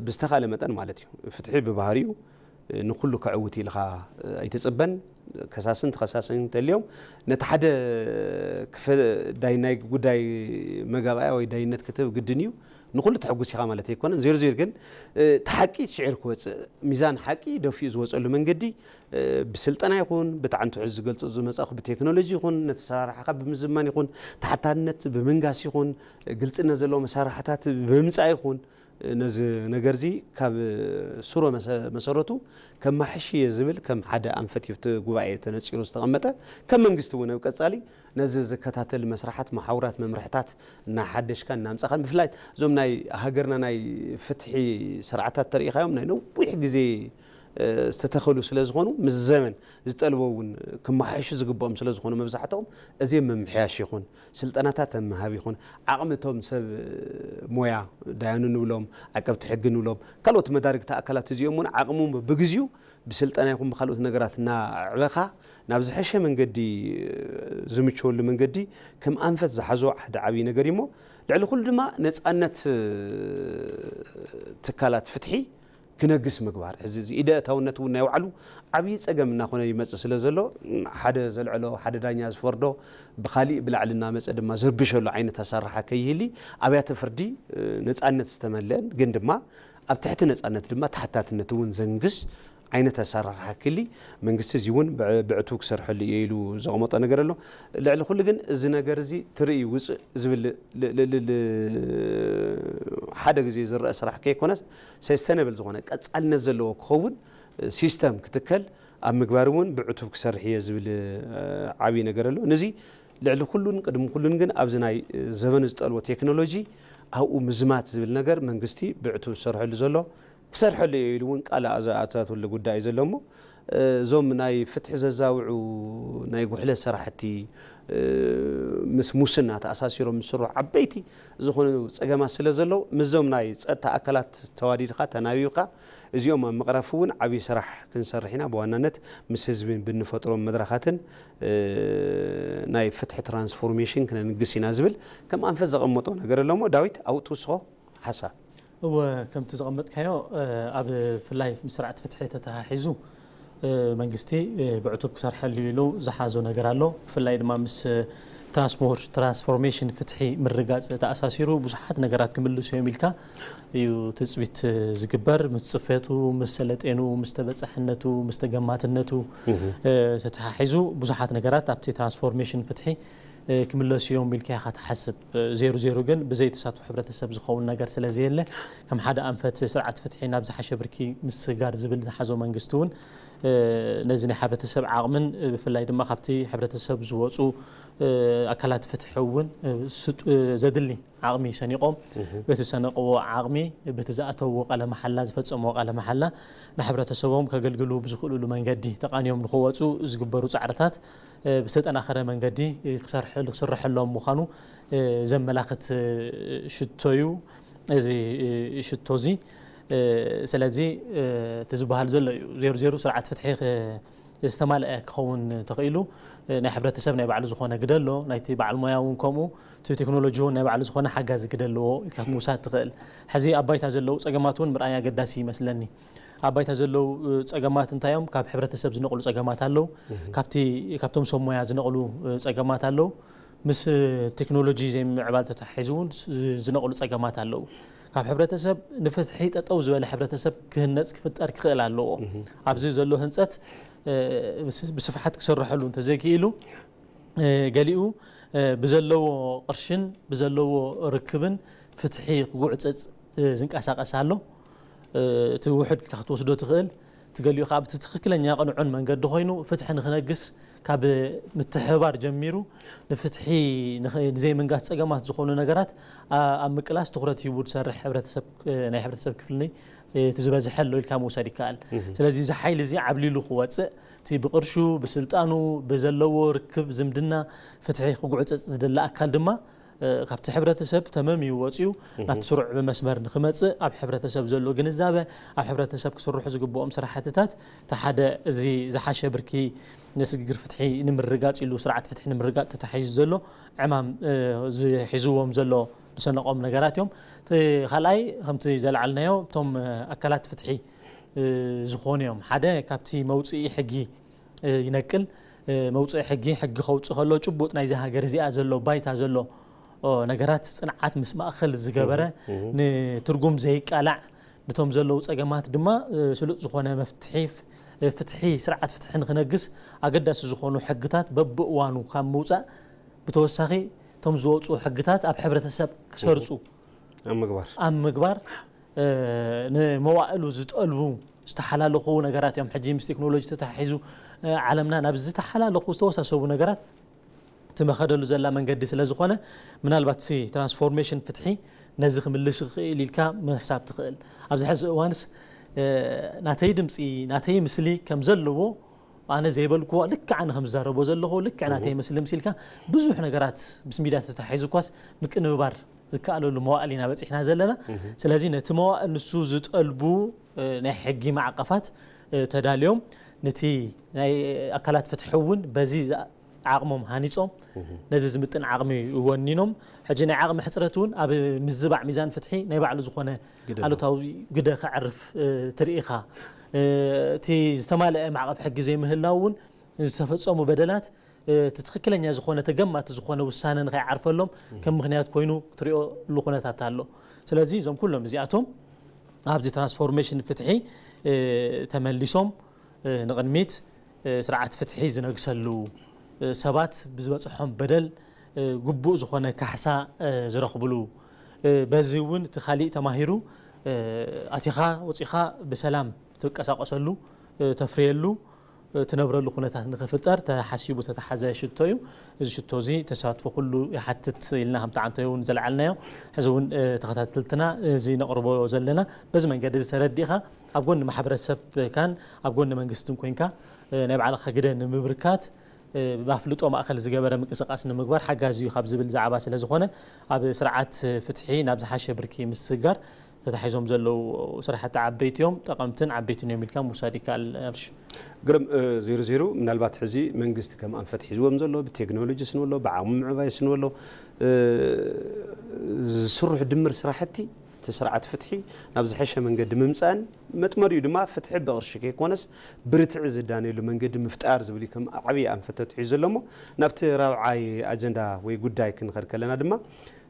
ብዝተኻለ መጠን ማለት እዩ። ፍትሒ ብባህሪኡ ንኩሉ ከዕውት ኢልካ ኣይትፅበን። ከሳስን ተኸሳስን እንተልዮም ነቲ ሓደ ክፈ- ዳይ ናይ ጉዳይ መጋባእያ ወይ ዳይነት ክትህብ ግድን እዩ። ንኩሉ ተሐጉስ ኢኻ ማለት ኣይኮነን። ዜር ዜር ግን እቲ ሓቂ ስዒር ክወፅእ፣ ሚዛን ሓቂ ደፊኡ ዝወፀሉ መንገዲ ብስልጠና ይኹን ብቲ ዓንቱ ሕዚ ዝገልፆ ዝመፃኹ ብቴክኖሎጂ ይኹን ነቲ ኣሰራርሓኻ ብምዝማን ይኹን ተሓታትነት ብምንጋስ ይኹን ግልፅነት ዘለዎ መሳርሕታት ብምምፃእ ይኹን ነዚ ነገር እዚ ካብ ስሮ መሰ- መሰረቱ ከማሕሽ እየ ዝብል ከም ሓደ ኣንፈት እዩ እቲ ጉባኤ ተነፂሩ ዝተቐመጠ። ከም መንግስቲ እውን ኣብ ቀፃሊ ነዚ ዝከታተል መስራሓት መሓውራት መምርሕታት እናሓደሽካ እናምፃኻን ብፍላይ እዞም ናይ ሃገርና ናይ ፍትሒ ስርዓታት ተሪኢኻዮም ናይ ነዊሕ ግዜ ዝተተኸሉ ስለ ዝኾኑ ምስ ዘመን ዝጠልቦ እውን ክመሓየሹ ዝግብኦም ስለ ዝኾኑ መብዛሕትኦም እዚ ምምሕያሽ ይኹን ስልጠናታት ኣብ ምሃብ ይኹን ዓቕሚ እቶም ሰብ ሞያ ዳያኑ ንብሎም ዓቀብቲ ሕጊ ንብሎም ካልኦት መዳርግቲ ኣካላት እዚኦም እውን ዓቕሞም ብግዚኡ ብስልጠና ይኹን ብካልኦት ነገራት እናዕበኻ ናብ ዝሐሸ መንገዲ ዝምችወሉ መንገዲ ከም ኣንፈት ዝሓዞ ሓደ ዓብዪ ነገር እዩ እሞ ልዕሊ ኩሉ ድማ ነፃነት ትካላት ፍትሒ ክነግስ ምግባር። ሕዚ እዚ ኢደ እታውነት እውን ናይ ባዕሉ ዓብዪ ፀገም እናኾነ ይመፅእ ስለ ዘሎ ሓደ ዘልዕሎ ሓደ ዳኛ ዝፈርዶ ብካሊእ ብላዕሊ እናመፀ ድማ ዝርብሸሉ ዓይነት ኣሰራርሓ ከይህሊ ኣብያተ ፍርዲ ነፃነት ዝተመለአን ግን ድማ ኣብ ትሕቲ ነፃነት ድማ ተሓታትነት እውን ዘንግስ ዓይነት ኣሰራርሓ ክሊ መንግስቲ እዚ እውን ብዕቱብ ክሰርሐሉ እየ ኢሉ ዘቐመጦ ነገር ኣሎ። ልዕሊ ኩሉ ግን እዚ ነገር እዚ ትርኢ ውፅእ ዝብል ሓደ ግዜ ዝረአ ስራሕ ከይኮነስ ሰስተነብል ዝኾነ ቀፃልነት ዘለዎ ክኸውን ሲስተም ክትከል ኣብ ምግባር እውን ብዕቱብ ክሰርሕ እየ ዝብል ዓብዪ ነገር ኣሎ። ነዚ ልዕሊ ኩሉን ቅድሚ ኩሉን ግን ኣብዚ ናይ ዘበኑ ዝጠልቦ ቴክኖሎጂ ኣብኡ ምዝማት ዝብል ነገር መንግስቲ ብዕቱብ ዝሰርሐሉ ዘሎ ክሰርሐሉ እየ ኢሉ እውን ቃል ኣተትሉ ጉዳይ እዩ ዘሎ እሞ እዞም ናይ ፍትሒ ዘዛውዑ ናይ ጉሕለት ሰራሕቲ ምስ ሙስና ተኣሳሲሮም ዝስርሑ ዓበይቲ ዝኾኑ ፀገማት ስለ ዘለዉ ምስዞም ናይ ፀጥታ ኣካላት ተዋዲድካ ተናቢብካ እዚኦም ኣብ ምቕራፍ እውን ዓብዪ ስራሕ ክንሰርሕ ኢና። ብዋናነት ምስ ህዝቢ ብንፈጥሮም መድረኻትን ናይ ፍትሒ ትራንስፎርሜሽን ክነንግስ ኢና ዝብል ከም ኣንፈት ዘቐመጦ ነገር ኣሎ እሞ ዳዊት ኣብኡ ትውስኾ ሓሳብ እወ፣ ከምቲ ዘቐመጥካዮ፣ ኣብ ብፍላይ ምስ ስርዓት ፍትሒ ተተሓሒዙ መንግስቲ ብዕቱብ ክሰርሐሉ ኢሉ ዝሓዞ ነገር ኣሎ። ብፍላይ ድማ ምስ ትራንስፖርት ትራንስፎርሜሽን ፍትሒ ምርጋፅ ተኣሳሲሩ ብዙሓት ነገራት ክምልሱ እዮም ኢልካ እዩ ትፅቢት ዝግበር። ምስ ፅፈቱ፣ ምስ ሰለጤኑ፣ ምስ ተበፃሕነቱ፣ ምስ ተገማትነቱ ተተሓሒዙ ብዙሓት ነገራት ኣብቲ ትራንስፎርሜሽን ፍትሒ ክምለሱ እዮም ኢልካ ኢኻ ትሓስብ። ዜሩ ዜሩ ግን ብዘይ ተሳትፎ ሕብረተሰብ ዝኸውን ነገር ስለ ዘየለ፣ ከም ሓደ ኣንፈት ስርዓት ፍትሒ ናብ ዝሓሸ ብርኪ ምስጋር ዝብል ዝሓዞ መንግስቲ እውን ነዚ ናይ ሕብረተሰብ ዓቕምን ብፍላይ ድማ ካብቲ ሕብረተሰብ ዝወፁ ኣካላት ፍትሒ እውን ዘድሊ ዓቕሚ ሰኒቖም በቲ ዝሰነቕዎ ዓቕሚ በቲ ዝኣተውዎ ቃለ መሓላ ዝፈፀምዎ ቃለ መሓላ ንሕብረተሰቦም ከገልግሉ ብዝኽእሉሉ መንገዲ ተቓንዮም ንክወፁ ዝግበሩ ፃዕርታት ብዝተጠናኸረ መንገዲ ክሰርሐሎም ምዃኑ ዘመላኽት ሽቶ እዩ እዚ ሽቶ እዚ። ስለዚ እቲ ዝበሃል ዘሎ እዩ ዜሩ ዜሩ ስርዓት ፍትሒ ዝተማልአ ክኸውን ተኽኢሉ ናይ ሕብረተሰብ ናይ ባዕሉ ዝኾነ ግደ ኣሎ። ናይቲ በዓል ሞያ እውን ከምኡ፣ እቲ ቴክኖሎጂ እውን ናይ ባዕሉ ዝኾነ ሓጋዚ ግደ ኣለዎ ኢልካ ምውሳድ ትኽእል። ሕዚ ኣብ ባይታ ዘለዉ ጸገማት እውን ምርኣይ ኣገዳሲ ይመስለኒ። ኣብ ባይታ ዘለዉ ጸገማት እንታይ እዮም? ካብ ሕብረተሰብ ዝነቕሉ ጸገማት ኣለዉ። ካብቲ ካብቶም ሰብ ሞያ ዝነቕሉ ጸገማት ኣለዉ። ምስ ቴክኖሎጂ ዘይምዕባል ተተሓሒዙ እውን ዝነቕሉ ጸገማት ኣለዉ። ካብ ሕብረተሰብ ንፍትሒ ጠጠው ዝበለ ሕብረተሰብ ክህነጽ ክፍጠር ክኽእል ኣለዎ። ኣብዚ ዘሎ ህንጸት ብስፍሓት ክስርሐሉ እንተዘይክኢሉ ገሊኡ ብዘለዎ ቅርሽን ብዘለዎ ርክብን ፍትሒ ክጉዕፀፅ ዝንቀሳቀስ ኣሎ። እቲ ውሕድ ክትወስዶ ትኽእል፣ እቲ ገሊኡ ከዓ ብቲ ትኽክለኛ ቅንዑን መንገዲ ኮይኑ ፍትሒ ንክነግስ ካብ ምትሕብባር ጀሚሩ ንፍትሒ ንዘይምንጋስ ፀገማት ዝኾኑ ነገራት ኣብ ምቅላስ ትኩረት ሂቡ ዝሰርሕ ናይ ሕብረተሰብ ክፍሊ እቲ ዝበዝሐ ኣሎ ኢልካ ምውሳድ ይከኣል። ስለዚ እዚ ሓይሊ እዚ ዓብሊሉ ክወፅእ እቲ ብቕርሹ ብስልጣኑ ብዘለዎ ርክብ ዝምድና ፍትሒ ክጉዕፀፅ ዝደሊ ኣካል ድማ ካብቲ ሕብረተሰብ ተመምዩ ወፅዩ ናብቲ ስሩዕ ብመስመር ንክመፅእ ኣብ ሕብረተሰብ ዘሎ ግንዛበ ኣብ ሕብረተሰብ ክስርሑ ዝግብኦም ስራሕትታት እቲ ሓደ እዚ ዝሓሸ ብርኪ ንስግግር ፍትሒ ንምርጋፅ ኢሉ ስርዓት ፍትሒ ንምርጋፅ ተታሒዙ ዘሎ ዕማም ዝሒዝዎም ዘሎ ዝሰነቖም ነገራት እዮም። እቲ ካልኣይ ከምቲ ዘልዓልናዮ እቶም ኣካላት ፍትሒ ዝኾኑ እዮም። ሓደ ካብቲ መውፅኢ ሕጊ ይነቅል። መውፅኢ ሕጊ ሕጊ ከውፅእ ከሎ ጭቡጥ ናይዚ ሃገር እዚኣ ዘሎ ባይታ ዘሎ ነገራት ፅንዓት ምስ ማእኸል ዝገበረ ንትርጉም ዘይቃላዕ ነቶም ዘለዉ ፀገማት ድማ ስሉጥ ዝኾነ መፍትሒ ፍትሒ ስርዓት ፍትሒ ንክነግስ ኣገዳሲ ዝኾኑ ሕግታት በብእዋኑ ካብ ምውፃእ ብተወሳኺ እቶም ዝወፁ ሕግታት ኣብ ሕብረተሰብ ክሰርፁ ኣብ ምግባር ኣብ ምግባር ንመዋእሉ ዝጠልቡ ዝተሓላለኹ ነገራት እዮም። ሕጂ ምስ ቴክኖሎጂ ተተሓሒዙ ዓለምና ናብ ዝተሓላለኹ ዝተወሳሰቡ ነገራት ትመኸደሉ ዘላ መንገዲ ስለ ዝኾነ ምናልባት ሲ ትራንስፎርሜሽን ፍትሒ ነዚ ክምልስ ይኽእል ኢልካ ምሕሳብ ትኽእል። ኣብዚ ሕዚ እዋንስ ናተይ ድምፂ ናተይ ምስሊ ከም ዘለዎ ኣነ ዘይበልክዎ ልክዕ ኣነ ከም ዝዛረቦ ዘለኹ ልክዕ ናተይ መስሊ ምስ ኢልካ ብዙሕ ነገራት ምስ ሚድያ ተተሓሒዙ እኳስ ምቅንብባር ዝከኣለሉ መዋእል ኢና በፂሕና ዘለና። ስለዚ ነቲ መዋእል ንሱ ዝጠልቡ ናይ ሕጊ ማዕቐፋት ተዳልዮም ነቲ ናይ ኣካላት ፍትሒ እውን በዚ ዓቕሞም ሃኒፆም ነዚ ዝምጥን ዓቕሚ ወኒኖም ሕጂ ናይ ዓቕሚ ሕፅረት እውን ኣብ ምዝባዕ ሚዛን ፍትሒ ናይ ባዕሉ ዝኾነ ኣሉታዊ ግደ ከዕርፍ ትርኢ ኢኻ። እቲ ዝተማልአ ማዕቐብ ሕጊ ዘይምህላው እውን ዝተፈፀሙ በደላት እቲ ትኽክለኛ ዝኾነ ተገማቲ ዝኾነ ውሳነ ንኸይዓርፈሎም ከም ምኽንያት ኮይኑ ክትሪኦሉ ኩነታት ኣሎ። ስለዚ እዞም ኩሎም እዚኣቶም ኣብዚ ትራንስፎርሜሽን ፍትሒ ተመሊሶም ንቕድሚት ስርዓት ፍትሒ ዝነግሰሉ ሰባት ብዝበፅሖም በደል ግቡእ ዝኾነ ካሕሳ ዝረኽብሉ በዚ እውን እቲ ካሊእ ተማሂሩ ኣቲኻ ወፂኻ ብሰላም ትንቀሳቀሰሉ ተፍርየሉ ትነብረሉ ኩነታት ንክፍጠር ተሓሲቡ ዝተተሓዘ ሽቶ እዩ። እዚ ሽቶ እዚ ተሳትፎ ኩሉ ይሓትት ኢልና ከምቲ ዓንተዮ እውን ዘልዓልናዮ ሕዚ እውን ተኸታተልትና እዚ ነቕርቦ ዘለና በዚ መንገዲ እዚ ተረዲእኻ ኣብ ጎኒ ማሕበረሰብካን ኣብ ጎኒ መንግስትን ኮንካ ናይ ባዕልኻ ግደ ንምብርካት ብኣፍልጦ ማእኸል ዝገበረ ምንቅስቃስ ንምግባር ሓጋዚ እዩ ካብ ዝብል ዛዕባ ስለ ዝኾነ ኣብ ስርዓት ፍትሒ ናብ ዝሓሸ ብርኪ ምስግጋር ተታሒዞም ዘለዉ ስራሕቲ ዓበይቲ እዮም፣ ጠቐምትን ዓበይትን እዮም ኢልካ ምውሳድ ይከኣል። ኣብሽ ግርም ዜሮ ዜሮ ምናልባት ሕዚ መንግስቲ ከም ኣንፈት ሒዝዎም ዘሎ ብቴክኖሎጂ ስንበሎ ብዓቕሚ ምዕባይ ስንበሎ ዝስርሑ ድምር ስራሕቲ እቲ ስርዓት ፍትሒ ናብ ዝሐሸ መንገዲ ምምፃእን መጥመሪኡ ድማ ፍትሒ ብቕርሺ ከይኮነስ ብርትዒ ዝዳነየሉ መንገዲ ምፍጣር ዝብል እዩ ከም ዓብዪ ኣንፈት ተትሒዙ ዘሎ እሞ ናብቲ ራብዓይ ኣጀንዳ ወይ ጉዳይ ክንኸድ ከለና ድማ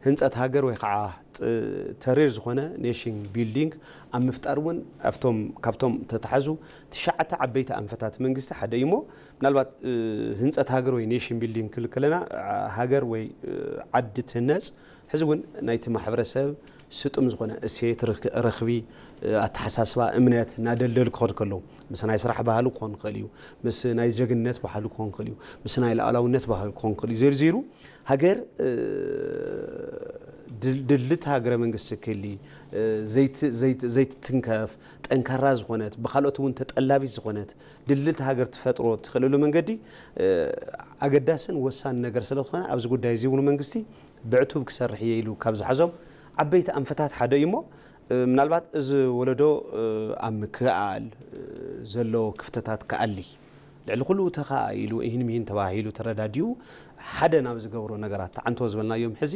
ህንፀት ሃገር ወይ ከዓ ተሪር ዝኾነ ኔሽን ቢልዲንግ ኣብ ምፍጣር እውን ኣብቶም ካብቶም ተተሓዙ ትሽዓተ ዓበይቲ ኣንፈታት መንግስቲ ሓደ እዩ እሞ ምናልባት ህንፀት ሃገር ወይ ኔሽን ቢልዲንግ ክብል ከለና ሃገር ወይ ዓዲ ትህነፅ ሕዚ እውን ናይቲ ማሕበረሰብ ስጡም ዝኾነ እሴት ረኽቢ ኣተሓሳስባ እምነት እናደልደሉ ክኸዱ ከለዉ ምስ ናይ ስራሕ ባህሉ ክኾን ክእል እዩ ምስ ናይ ጀግንነት ባህሉ ክኾን ክእል እዩ ምስ ናይ ሉዓላውነት ባህሉ ክኾን ክእል እዩ ዘይሩ ዘይሩ ሃገር ድልድልት ሃገረ መንግስቲ ክሊ ዘይትትንከፍ ጠንካራ ዝኾነት ብካልኦት እውን ተጠላቢት ዝኾነት ድልድልት ሃገር ትፈጥሮ ትኽእለሉ መንገዲ ኣገዳስን ወሳኒ ነገር ስለዝኾነ ኣብዚ ጉዳይ እዚ እውን መንግስቲ ብዕቱብ ክሰርሕ እየ ኢሉ ካብ ዝሓዞም ዓበይቲ ኣንፈታት ሓደ እዩ እሞ ምናልባት እዚ ወለዶ ኣብ ምክእኣል ዘሎ ክፍተታት ክኣሊ ልዕሊ ኩሉ ተኸኣኢሉ ይህን ምሂን ተባሂሉ ተረዳዲኡ ሓደ ናብ ዝገብሮ ነገራት ተዓንቶ ዝበልናዮም ሕዚ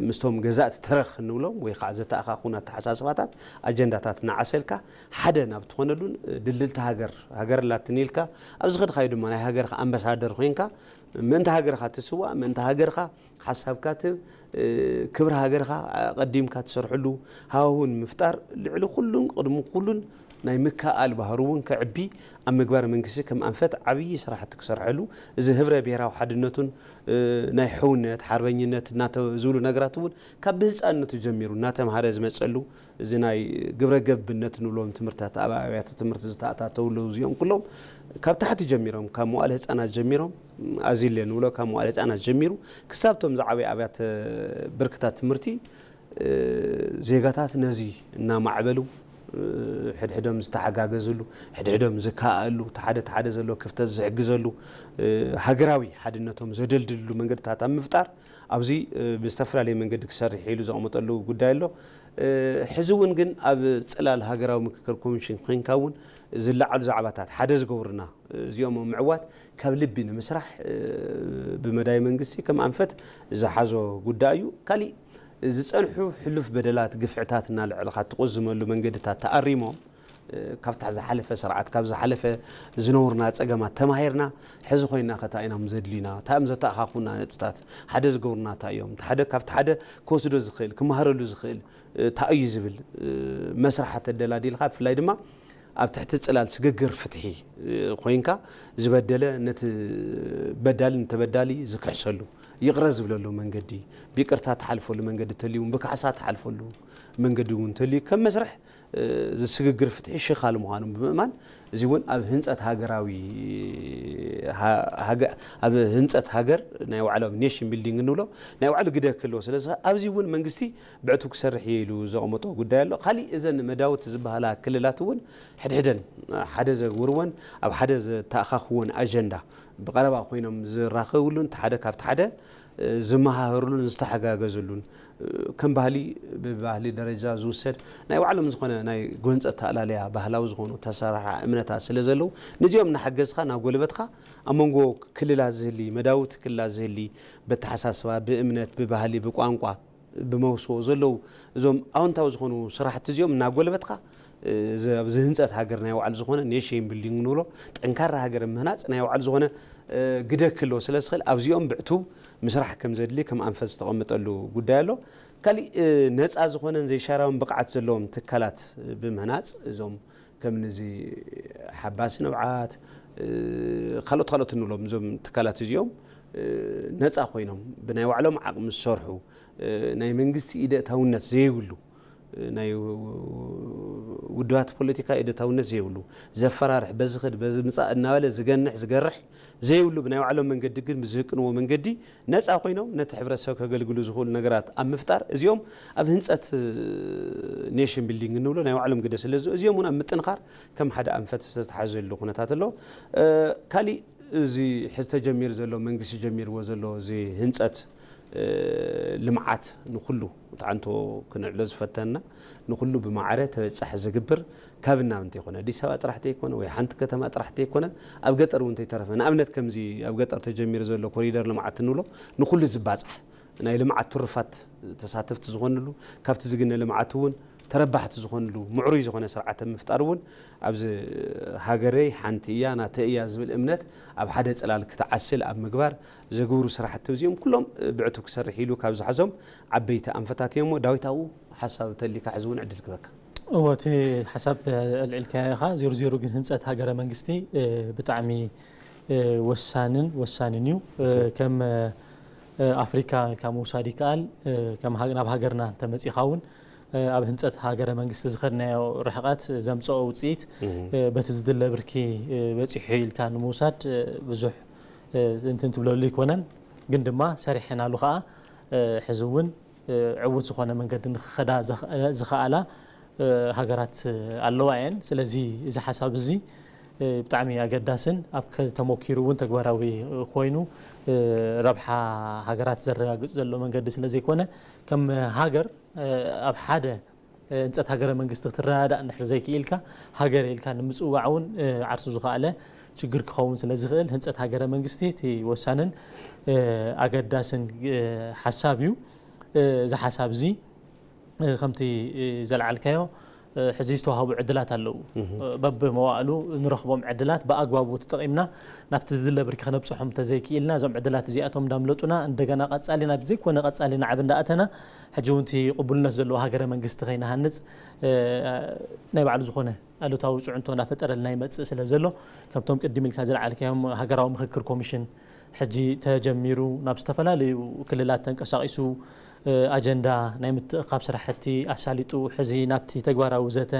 ምስቶም ገዛእቲ ተረኽ እንብሎም ወይ ከዓ ዘተኣኻኹን ኣተሓሳስባታት ኣጀንዳታት እናዓሰልካ ሓደ ናብ ትኾነሉን ድልድልቲ ሃገር ሃገር ኣላትኒ ኢልካ ኣብዚ ኸድካዩ ድማ ናይ ሃገርካ ኣምባሳደር ኮይንካ ምእንቲ ሃገርካ ትስዋእ ምእንቲ ሃገርካ ሓሳብካ ትብ ክብሪ ሃገርካ ቀዲምካ ትሰርሕሉ ሃዋሁን ምፍጣር ልዕሊ ኩሉን ቅድሚ ኩሉን ናይ ምክኣል ባህሩ እውን ከዕቢ ኣብ ምግባር መንግስቲ ከም ኣንፈት ዓብዪ ስራሕቲ ክሰርሐሉ እዚ ህብረ ብሔራዊ ሓድነቱን ናይ ሕውነት ሓርበኝነት እናተ ዝብሉ ነገራት እውን ካብ ብህፃንነቱ ጀሚሩ እናተምሃረ ዝመፀሉ እዚ ናይ ግብረ ገብነት ንብሎም ትምህርትታት ኣብ ኣብያተ ትምህርቲ ዝተኣታተውሉ እዚኦም ኩሎም ካብ ታሕቲ ጀሚሮም ካብ መዋእለ ህፃናት ጀሚሮም ኣዚለ ንብሎ ካብ መዋእለ ህፃናት ጀሚሩ ክሳብቶም ዝዓበዩ ኣብያተ ብርክታት ትምህርቲ ዜጋታት ነዚ እናማዕበሉ ሕድሕዶም ዝተሓጋገዝሉ ሕድሕዶም ዝከኣሉ ሓደ ሓደ ዘሎ ክፍተት ዝሕግዘሉ ሃገራዊ ሓድነቶም ዘደልድልሉ መንገድታት ኣብ ምፍጣር ኣብዚ ብዝተፈላለየ መንገዲ ክሰርሕ ኢሉ ዘቕመጠሉ ጉዳይ ኣሎ። ሕዚ እውን ግን ኣብ ፅላል ሃገራዊ ምክክር ኮሚሽን ኮይንካ እውን ዝለዓሉ ዛዕባታት ሓደ ዝገብሩና እዚኦም ምዕዋት ካብ ልቢ ንምስራሕ ብመዳይ መንግስቲ ከም ኣንፈት ዝሓዞ ጉዳይ እዩ። ካሊእ ዝፀንሑ ሕሉፍ በደላት ግፍዕታት እናልዕልካ ትቁዝመሉ መንገድታት ተኣሪሞም ካብታ ዝሓለፈ ስርዓት ካብ ዝሓለፈ ዝነውርና ፀገማት ተማሂርና ሕዚ ኮይና ከታ ኢና ዘድልዩና ታእም ዘተኣኻኹና ነጥብታት ሓደ ዝገብሩና እንታይ እዮም ሓደ ካብቲ ሓደ ክወስዶ ዝኽእል ክመሃረሉ ዝኽእል እንታይ እዩ ዝብል መስርሓት ኣደላዲልካ ብፍላይ ድማ ኣብ ትሕቲ ፅላል ስግግር ፍትሒ ኮይንካ ዝበደለ ነቲ በዳሊ ንተበዳሊ ዝክሕሰሉ ይቕረ ዝብለሉ መንገዲ ብይቅርታ ትሓልፈሉ መንገዲ ተልዩ ብካሕሳ ትሓልፈሉ መንገዲ እውን ተልዩ ከም መስርሕ ዝስግግር ፍትሒ ሽኻል ምዃኑ ብምእማን እዚ እውን ኣብ ህንፀት ሃገራዊ ኣብ ህንፀት ሃገር ናይ ባዕሎም ኔሽን ቢልዲንግ እንብሎ ናይ ባዕሉ ግደ ክህልዎ ስለዚ ኣብዚ እውን መንግስቲ ብዕቱ ክሰርሕ እየ ኢሉ ዘቐመጦ ጉዳይ ኣሎ። ካሊእ እዘን መዳውቲ ዝበሃላ ክልላት እውን ሕድሕደን ሓደ ዘግብርወን ኣብ ሓደ ዘተኣኻኽወን ኣጀንዳ ብቐረባ ኮይኖም ዝራኸብሉን ሓደ ካብቲ ሓደ ዝመሃህርሉን ዝተሓጋገዝሉን ከም ባህሊ ብባህሊ ደረጃ ዝውሰድ ናይ ባዕሎም ዝኾነ ናይ ጎንፀ ተኣላለያ ባህላዊ ዝኾኑ ተሰራርሓ እምነታት ስለ ዘለዉ ነዚኦም እናሓገዝካ እናጎልበትካ ኣብ መንጎ ክልላት ዝህሊ መዳውቲ ክልላት ዝህሊ በተሓሳስባ ብእምነት ብባህሊ ብቋንቋ ብመውስቦ ዘለዉ እዞም ኣወንታዊ ዝኾኑ ስራሕቲ እዚኦም እናጎልበትካ ኣብዚ ህንፀት ሃገር ናይ ባዕሉ ዝኾነ ኔሽን ቢልዲንግ ንብሎ ጠንካራ ሃገር ምህናፅ ናይ ባዕሉ ዝኾነ ግደ ክህልዎ ስለ ዝኽእል ኣብዚኦም ብዕቱብ ምስራሕ ከም ዘድሊ ከም ኣንፈት ዝተቐመጠሉ ጉዳይ ኣሎ። ካሊእ ነፃ ዝኾነን ዘይሻራውን ብቕዓት ዘለዎም ትካላት ብምህናፅ እዞም ከም ንዚ ሓባሲ ንብዓት ካልኦት ካልኦት ንብሎም እዞም ትካላት እዚኦም ነፃ ኮይኖም ብናይ ባዕሎም ዓቕሚ ዝሰርሑ ናይ መንግስቲ ኢደ እታውነት ዘይብሉ ናይ ውድባት ፖለቲካ ኢደ እታውነት ዘይብሉ ዘፈራርሕ በዚ ኽድ በዚ ምፃእ እናበለ ዝገንሕ ዝገርሕ ዘይብሉ ብናይ ባዕሎም መንገዲ ግን ብዝህቅንዎ መንገዲ ነፃ ኮይኖም ነቲ ሕብረተሰብ ከገልግሉ ዝኽእሉ ነገራት ኣብ ምፍጣር እዚኦም ኣብ ህንፀት ኔሽን ቢልዲንግ እንብሎ ናይ ባዕሎም ግደ ስለ እዚኦም እውን ኣብ ምጥንኻር ከም ሓደ ኣንፈት ዝተተሓዘሉ ኩነታት ኣሎ። ካሊእ እዚ ሕዚ ተጀሚሩ ዘሎ መንግስቲ ጀሚርዎ ዘሎ እዚ ህንፀት ልምዓት ንኩሉ ትዓንቶ ክንዕሎ ዝፈተና ንኩሉ ብማዕረ ተበፃሒ ዝግብር ካብ ናብ እንተይኮነ ኣዲስ ኣበባ ጥራሕ ተይኮነ ወይ ሓንቲ ከተማ ጥራሕ ተይኮነ ኣብ ገጠር እውን ተይተረፈ ንኣብነት ከምዚ ኣብ ገጠር ተጀሚሩ ዘሎ ኮሪደር ልምዓት እንብሎ ንኩሉ ዝባፃሕ ናይ ልምዓት ትሩፋት ተሳተፍቲ ዝኾንሉ፣ ካብቲ ዝግነ ልምዓት እውን ተረባሕቲ ዝኾንሉ ምዕሩይ ዝኾነ ስርዓት ምፍጣር እውን ኣብዚ ሃገረይ ሓንቲ እያ ናተይ እያ ዝብል እምነት ኣብ ሓደ ጽላል ክትዓስል ኣብ ምግባር ዘግብሩ ስራሕቲ እዚኦም ኩሎም ብዕቱብ ክሰርሕ ኢሉ ካብ ዝሓዞም ዓበይቲ ኣንፈታት እዮም። ዳዊት ኣብኡ ሓሳብ ተሊካ ሕዚ እውን ዕድል ክበካ። እወ እቲ ሓሳብ ኣልዒልካዮ ኢኻ። ዜሮ ዜሮ ግን ህንፀት ሃገረ መንግስቲ ብጣዕሚ ወሳንን ወሳንን እዩ። ከም ኣፍሪካ ኢልካ ምውሳድ ይከኣል። ከም ናብ ሃገርና እንተመፂኻ እውን ኣብ ህንፀት ሃገረ መንግስቲ ዝኸድናዮ ርሕቐት ዘምፀኦ ውፅኢት በቲ ዝድለ ብርኪ በፂሑ ኢልካ ንምውሳድ ብዙሕ እንትን ትብለሉ ኣይኮነን። ግን ድማ ሰሪሐናሉ ከዓ ሕዚ እውን ዕዉት ዝኾነ መንገዲ ንክኸዳ ዝኸኣላ ሃገራት ኣለዋ እየን። ስለዚ እዚ ሓሳብ እዚ ብጣዕሚ ኣገዳስን ኣብ ተመኪሩ እውን ተግባራዊ ኮይኑ ረብሓ ሃገራት ዘረጋግፅ ዘሎ መንገዲ ስለ ዘይኮነ ከም ሃገር ኣብ ሓደ ህንፀት ሃገረ መንግስቲ ክትረዳዳእ እንድሕር ዘይክኢልካ ሃገር ኢልካ ንምፅዋዕ እውን ዓርሱ ዝኸኣለ ችግር ክኸውን ስለ ዝኽእል ህንፀት ሃገረ መንግስቲ እቲ ወሳንን ኣገዳስን ሓሳብ እዩ። እዚ ሓሳብ እዚ ከምቲ ዘልዓልካዮ ሕዚ ዝተዋህቡ ዕድላት ኣለዉ። በብመዋእሉ ንረኽቦም ዕድላት ብኣግባቡ ተጠቒምና ናብቲ ዝድለ ብርኪ ክነብፅሖም እንተዘይክኢልና እዞም ዕድላት እዚኣቶም እንዳምለጡና እንደገና ቀፃሊ ናብ ዘይኮነ ቀፃሊ ናዕቢ እንዳኣተና ሕጂ እውን እቲ ቅቡልነት ዘለዎ ሃገረ መንግስቲ ከይንሃንፅ ናይ ባዕሉ ዝኾነ ኣሉታዊ ፅዕንቶ እንዳፈጠረልና ይመፅእ ስለ ዘሎ ከምቶም ቅድም ኢልካ ዘልዓልካዮም ሃገራዊ ምክክር ኮሚሽን ሕጂ ተጀሚሩ ናብ ዝተፈላለዩ ክልላት ተንቀሳቒሱ ኣጀንዳ ናይ ምትእኻብ ስራሕቲ ኣሳሊጡ ሕዚ ናብቲ ተግባራዊ ዘተ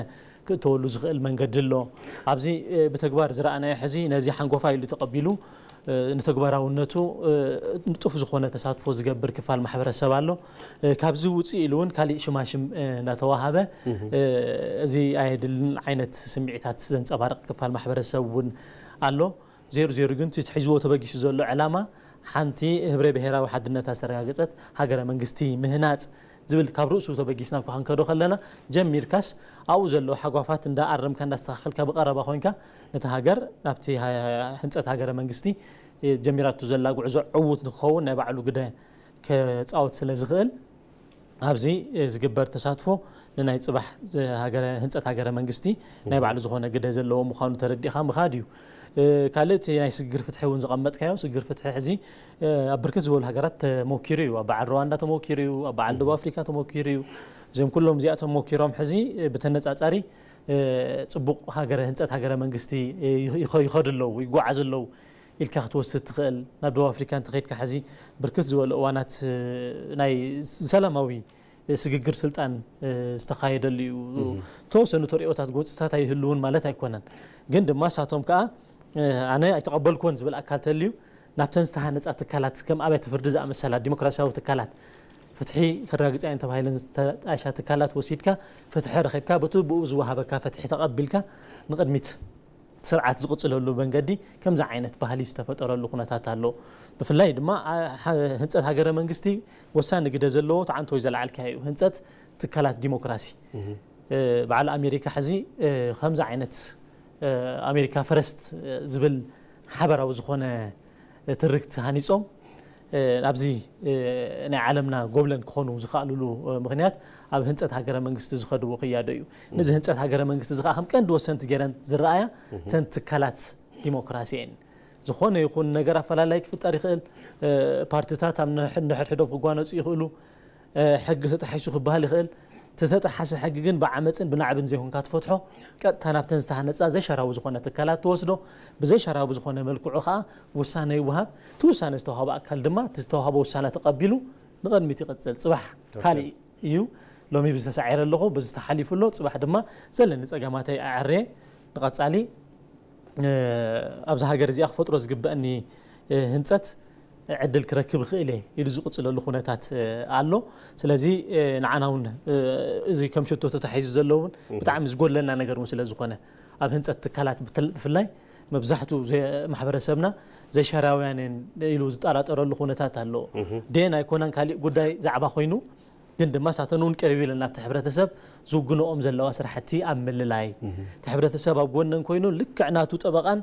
ክእተወሉ ዝኽእል መንገዲ ኣሎ። ኣብዚ ብተግባር ዝረኣናዮ ሕዚ ነዚ ሓንጎፋይ ኢሉ ተቐቢሉ ንተግባራውነቱ ንጡፍ ዝኾነ ተሳትፎ ዝገብር ክፋል ማሕበረሰብ ኣሎ። ካብዚ ውፅእ ኢሉ እውን ካሊእ ሽማሽም እናተዋሃበ እዚ ኣየድልን ዓይነት ስምዒታት ዘንፀባርቕ ክፋል ማሕበረሰብ እውን ኣሎ። ዜሩ ዜሩ ግን እቲ ሒዝዎ ተበጊሱ ዘሎ ዕላማ ሓንቲ ህብረ ብሄራዊ ሓድነታ ዝተረጋገፀት ሃገረ መንግስቲ ምህናፅ ዝብል ካብ ርእሱ ተበጊስና እኳ ክንከዶ ከለና ጀሚርካስ ኣብኡ ዘለዉ ሓጓፋት እንዳኣረምካ እንዳስተኻኸልካ ብቐረባ ኮይንካ ነቲ ሃገር ናብቲ ህንፀት ሃገረ መንግስቲ ጀሚራቱ ዘላ ጉዕዞ ዕዉት ንክኸውን ናይ ባዕሉ ግደ ክፃወት ስለ ዝኽእል ኣብዚ ዝግበር ተሳትፎ ንናይ ፅባሕ ህንፀት ሃገረ መንግስቲ ናይ ባዕሉ ዝኾነ ግደ ዘለዎ ምዃኑ ተረዲእኻ ምኻድ እዩ። ካልእ እቲ ናይ ስግግር ፍትሒ እውን ዝቐመጥካዮ ስግግር ፍትሒ ሕዚ ኣብ ብርክት ዝበሉ ሃገራት ተሞኪሩ እዩ። ኣብ በዓል ሩዋንዳ ተሞኪሩ እዩ። ኣብ በዓል ደቡብ ኣፍሪካ ተሞኪሩ እዩ። እዚኦም ኩሎም እዚኣቶም ሞኪሮም ሕዚ ብተነፃፃሪ ፅቡቕ ሃገረ ህንፀት ሃገረ መንግስቲ ይኸዱ ኣለዉ ይጓዓዙ ኣለዉ ኢልካ ክትወስድ ትኽእል። ናብ ደቡብ ኣፍሪካ እንተኸይድካ ሕዚ ብርክት ዝበሉ እዋናት ናይ ሰላማዊ ስግግር ስልጣን ዝተኻየደሉ እዩ። ተወሰኑ ተሪኦታት ጎፅታት ኣይህልውን ማለት ኣይኮነን። ግን ድማ ሳቶም ከዓ ኣነ ኣይተቐበልኩዎን ዝብል ኣካል ተልዩ ናብተን ዝተሃነፃ ትካላት ከም ኣብያተ ፍርዲ ዝኣመሰላ ዲሞክራሲያዊ ትካላት ፍትሒ ከረጋግፃ እየን ተባሂለን ዝተጣሻ ትካላት ወሲድካ ፍትሒ ረኺብካ ብቲ ብኡ ዝወሃበካ ፍትሒ ተቐቢልካ ንቕድሚት ስርዓት ዝቕፅለሉ መንገዲ ከምዚ ዓይነት ባህሊ ዝተፈጠረሉ ኩነታት ኣሎ። ብፍላይ ድማ ህንፀት ሃገረ መንግስቲ ወሳኒ ግደ ዘለዎ ተዓንቶ ዘለዓልካ እዩ። ህንፀት ትካላት ዲሞክራሲ በዓል ኣሜሪካ ሕዚ ከምዚ ዓይነት ኣሜሪካ ፈረስት ዝብል ሓበራዊ ዝኾነ ትርክት ሃኒፆም ኣብዚ ናይ ዓለምና ጎብለን ክኾኑ ዝኸኣሉሉ ምክንያት ኣብ ህንፀት ሃገረ መንግስቲ ዝኸድዎ ክያዶ እዩ። ነዚ ህንፀት ሃገረ መንግስቲ እዚ ከዓ ከም ቀንዲ ወሰንቲ ገይረን ዝረኣያ ተን ትካላት ዲሞክራሲ እየን። ዝኾነ ይኹን ነገር ኣፈላላይ ክፍጠር ይኽእል። ፓርትታት ኣብ ነሕድሕዶም ክጓነፁ ይኽእሉ። ሕጊ ተጣሒሱ ክበሃል ይኽእል። ዝተጠሓሰ ሕጊ ግን ብዓመፅን ብናዕብን ዘይኮንካ ትፈትሖ ቀጥታ ናብተን ዝተሃነፃ ዘይሸራዊ ዝኾነ ትካላት ትወስዶ። ብዘይሸራዊ ዝኾነ መልክዑ ከዓ ውሳነ ይወሃብ። እቲ ውሳነ ዝተዋሃበ ኣካል ድማ እቲ ዝተዋሃበ ውሳነ ተቐቢሉ ንቐድሚት ይቕፅል። ፅባሕ ካልእ እዩ። ሎሚ ብዝተሳዒረ ኣለኹ ብዝተሓሊፉ ኣሎ ፅባሕ ድማ ዘለኒ ፀገማተይ ኣዕርየ ንቐፃሊ ኣብዚ ሃገር እዚኣ ክፈጥሮ ዝግበአኒ ህንፀት ዕድል ክረክብ ይኽእል እየ ኢሉ ዝቕፅለሉ ኩነታት ኣሎ። ስለዚ ንዓና እውን እዚ ከም ሽቶ ተታሒዙ ዘሎ እውን ብጣዕሚ ዝጎድለና ነገር እውን ስለ ዝኾነ ኣብ ህንፀት ትካላት ብፍላይ መብዛሕትኡ ማሕበረሰብና ዘይሻራውያን ኢሉ ዝጠራጠረሉ ኩነታት ኣሎ። ደን ኣይኮነን ካሊእ ጉዳይ ዛዕባ ኮይኑ ግን ድማ ሳተን እውን ቅርብ ኢለን ናብቲ ሕብረተሰብ ዝውግንኦም ዘለዋ ስራሕቲ ኣብ ምልላይ እቲ ሕብረተሰብ ኣብ ጎነን ኮይኑ ልክዕ ናቱ ጠበቓን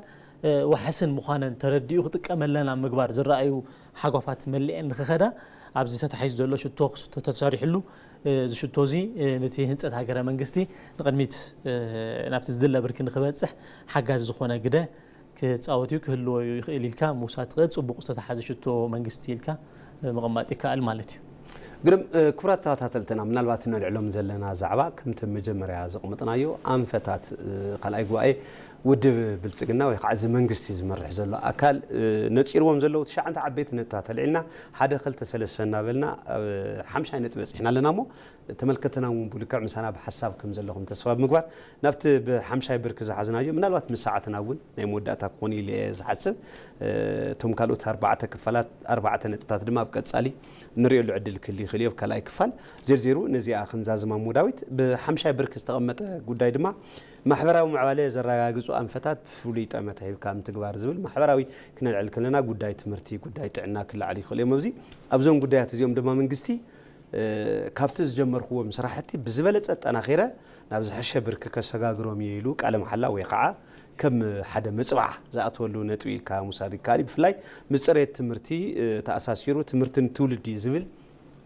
ዋሕስን ምዃነን ተረዲኡ ክጥቀመለን ኣብ ምግባር ዝረኣዩ ሓጓፋት መሊኤን ንክኸዳ ኣብዚ ተታሒዙ ዘሎ ሽቶ ክስቶ ተሰሪሕሉ፣ እዚ ሽቶ እዚ ነቲ ህንፀት ሃገረ መንግስቲ ንቕድሚት ናብቲ ዝድለ ብርኪ ንክበፅሕ ሓጋዚ ዝኾነ ግደ ክፃወት እዩ፣ ክህልዎ ይኽእል ኢልካ ምውሳድ ትኽእል። ፅቡቕ ዝተታሓዘ ሽቶ መንግስቲ ኢልካ ምቕማጥ ይከኣል ማለት እዩ። ግርም። ክቡራት ተኸታተልትና፣ ምናልባት ነልዕሎም ዘለና ዛዕባ ከምቲ መጀመርያ ዘቕመጥናዮ ኣንፈታት ካልኣይ ጉባኤ ውድብ ብልፅግና ወይ ከዓ እዚ መንግስቲ ዝመርሕ ዘሎ ኣካል ነፂርዎም ዘለዉ ትሽዓተ ዓበይቲ ነጥብታት ኣልዒልና ሓደ ክልተ ሰለስተ እናበልና ኣብ ሓምሻይ ነጥቢ በፂሕና ኣለና። እሞ ተመልከትና እውን ብልክዕ ምሳና ብሓሳብ ከም ዘለኹም ተስፋ ብምግባር ናብቲ ብሓምሻይ ብርኪ ዝሓዝናዮ ምናልባት ምስ ሰዓትና እውን ናይ መወዳእታ ክኾኑ ኢለ እየ ዝሓስብ። እቶም ካልኦት ኣርባዕተ ክፋላት ኣርባዕተ ነጥብታት ድማ ኣብ ቀፃሊ ንሪእሉ ዕድል ክህሉ ይኽእል እዩ። ኣብ ካልኣይ ክፋል ዜርዜሩ ነዚኣ ክንዛዝማ እሞ ዳዊት ብሓምሻይ ብርኪ ዝተቐመጠ ጉዳይ ድማ ማሕበራዊ ምዕባለ ዘረጋግፁ ኣንፈታት ብፍሉይ ጠመተ ሂብካ ምትግባር ዝብል ማሕበራዊ ክነልዕል ከለና ጉዳይ ትምህርቲ፣ ጉዳይ ጥዕና ክለዓሉ ይኽእሉ እዮም። ኣብዚ ኣብዞም ጉዳያት እዚኦም ድማ መንግስቲ ካብቲ ዝጀመርክዎም ስራሕቲ ብዝበለፀ ኣጠናኺረ ናብ ዝሐሸ ብርኪ ከሰጋግሮም እየ ኢሉ ቃለ መሓላ ወይ ከዓ ከም ሓደ መፅብዓ ዝኣተወሉ ነጥቢ ኢልካ ምውሳድ ይከኣል እዩ። ብፍላይ ምስ ፅሬት ትምህርቲ ተኣሳሲሩ ትምህርቲ ንትውልዲ ዝብል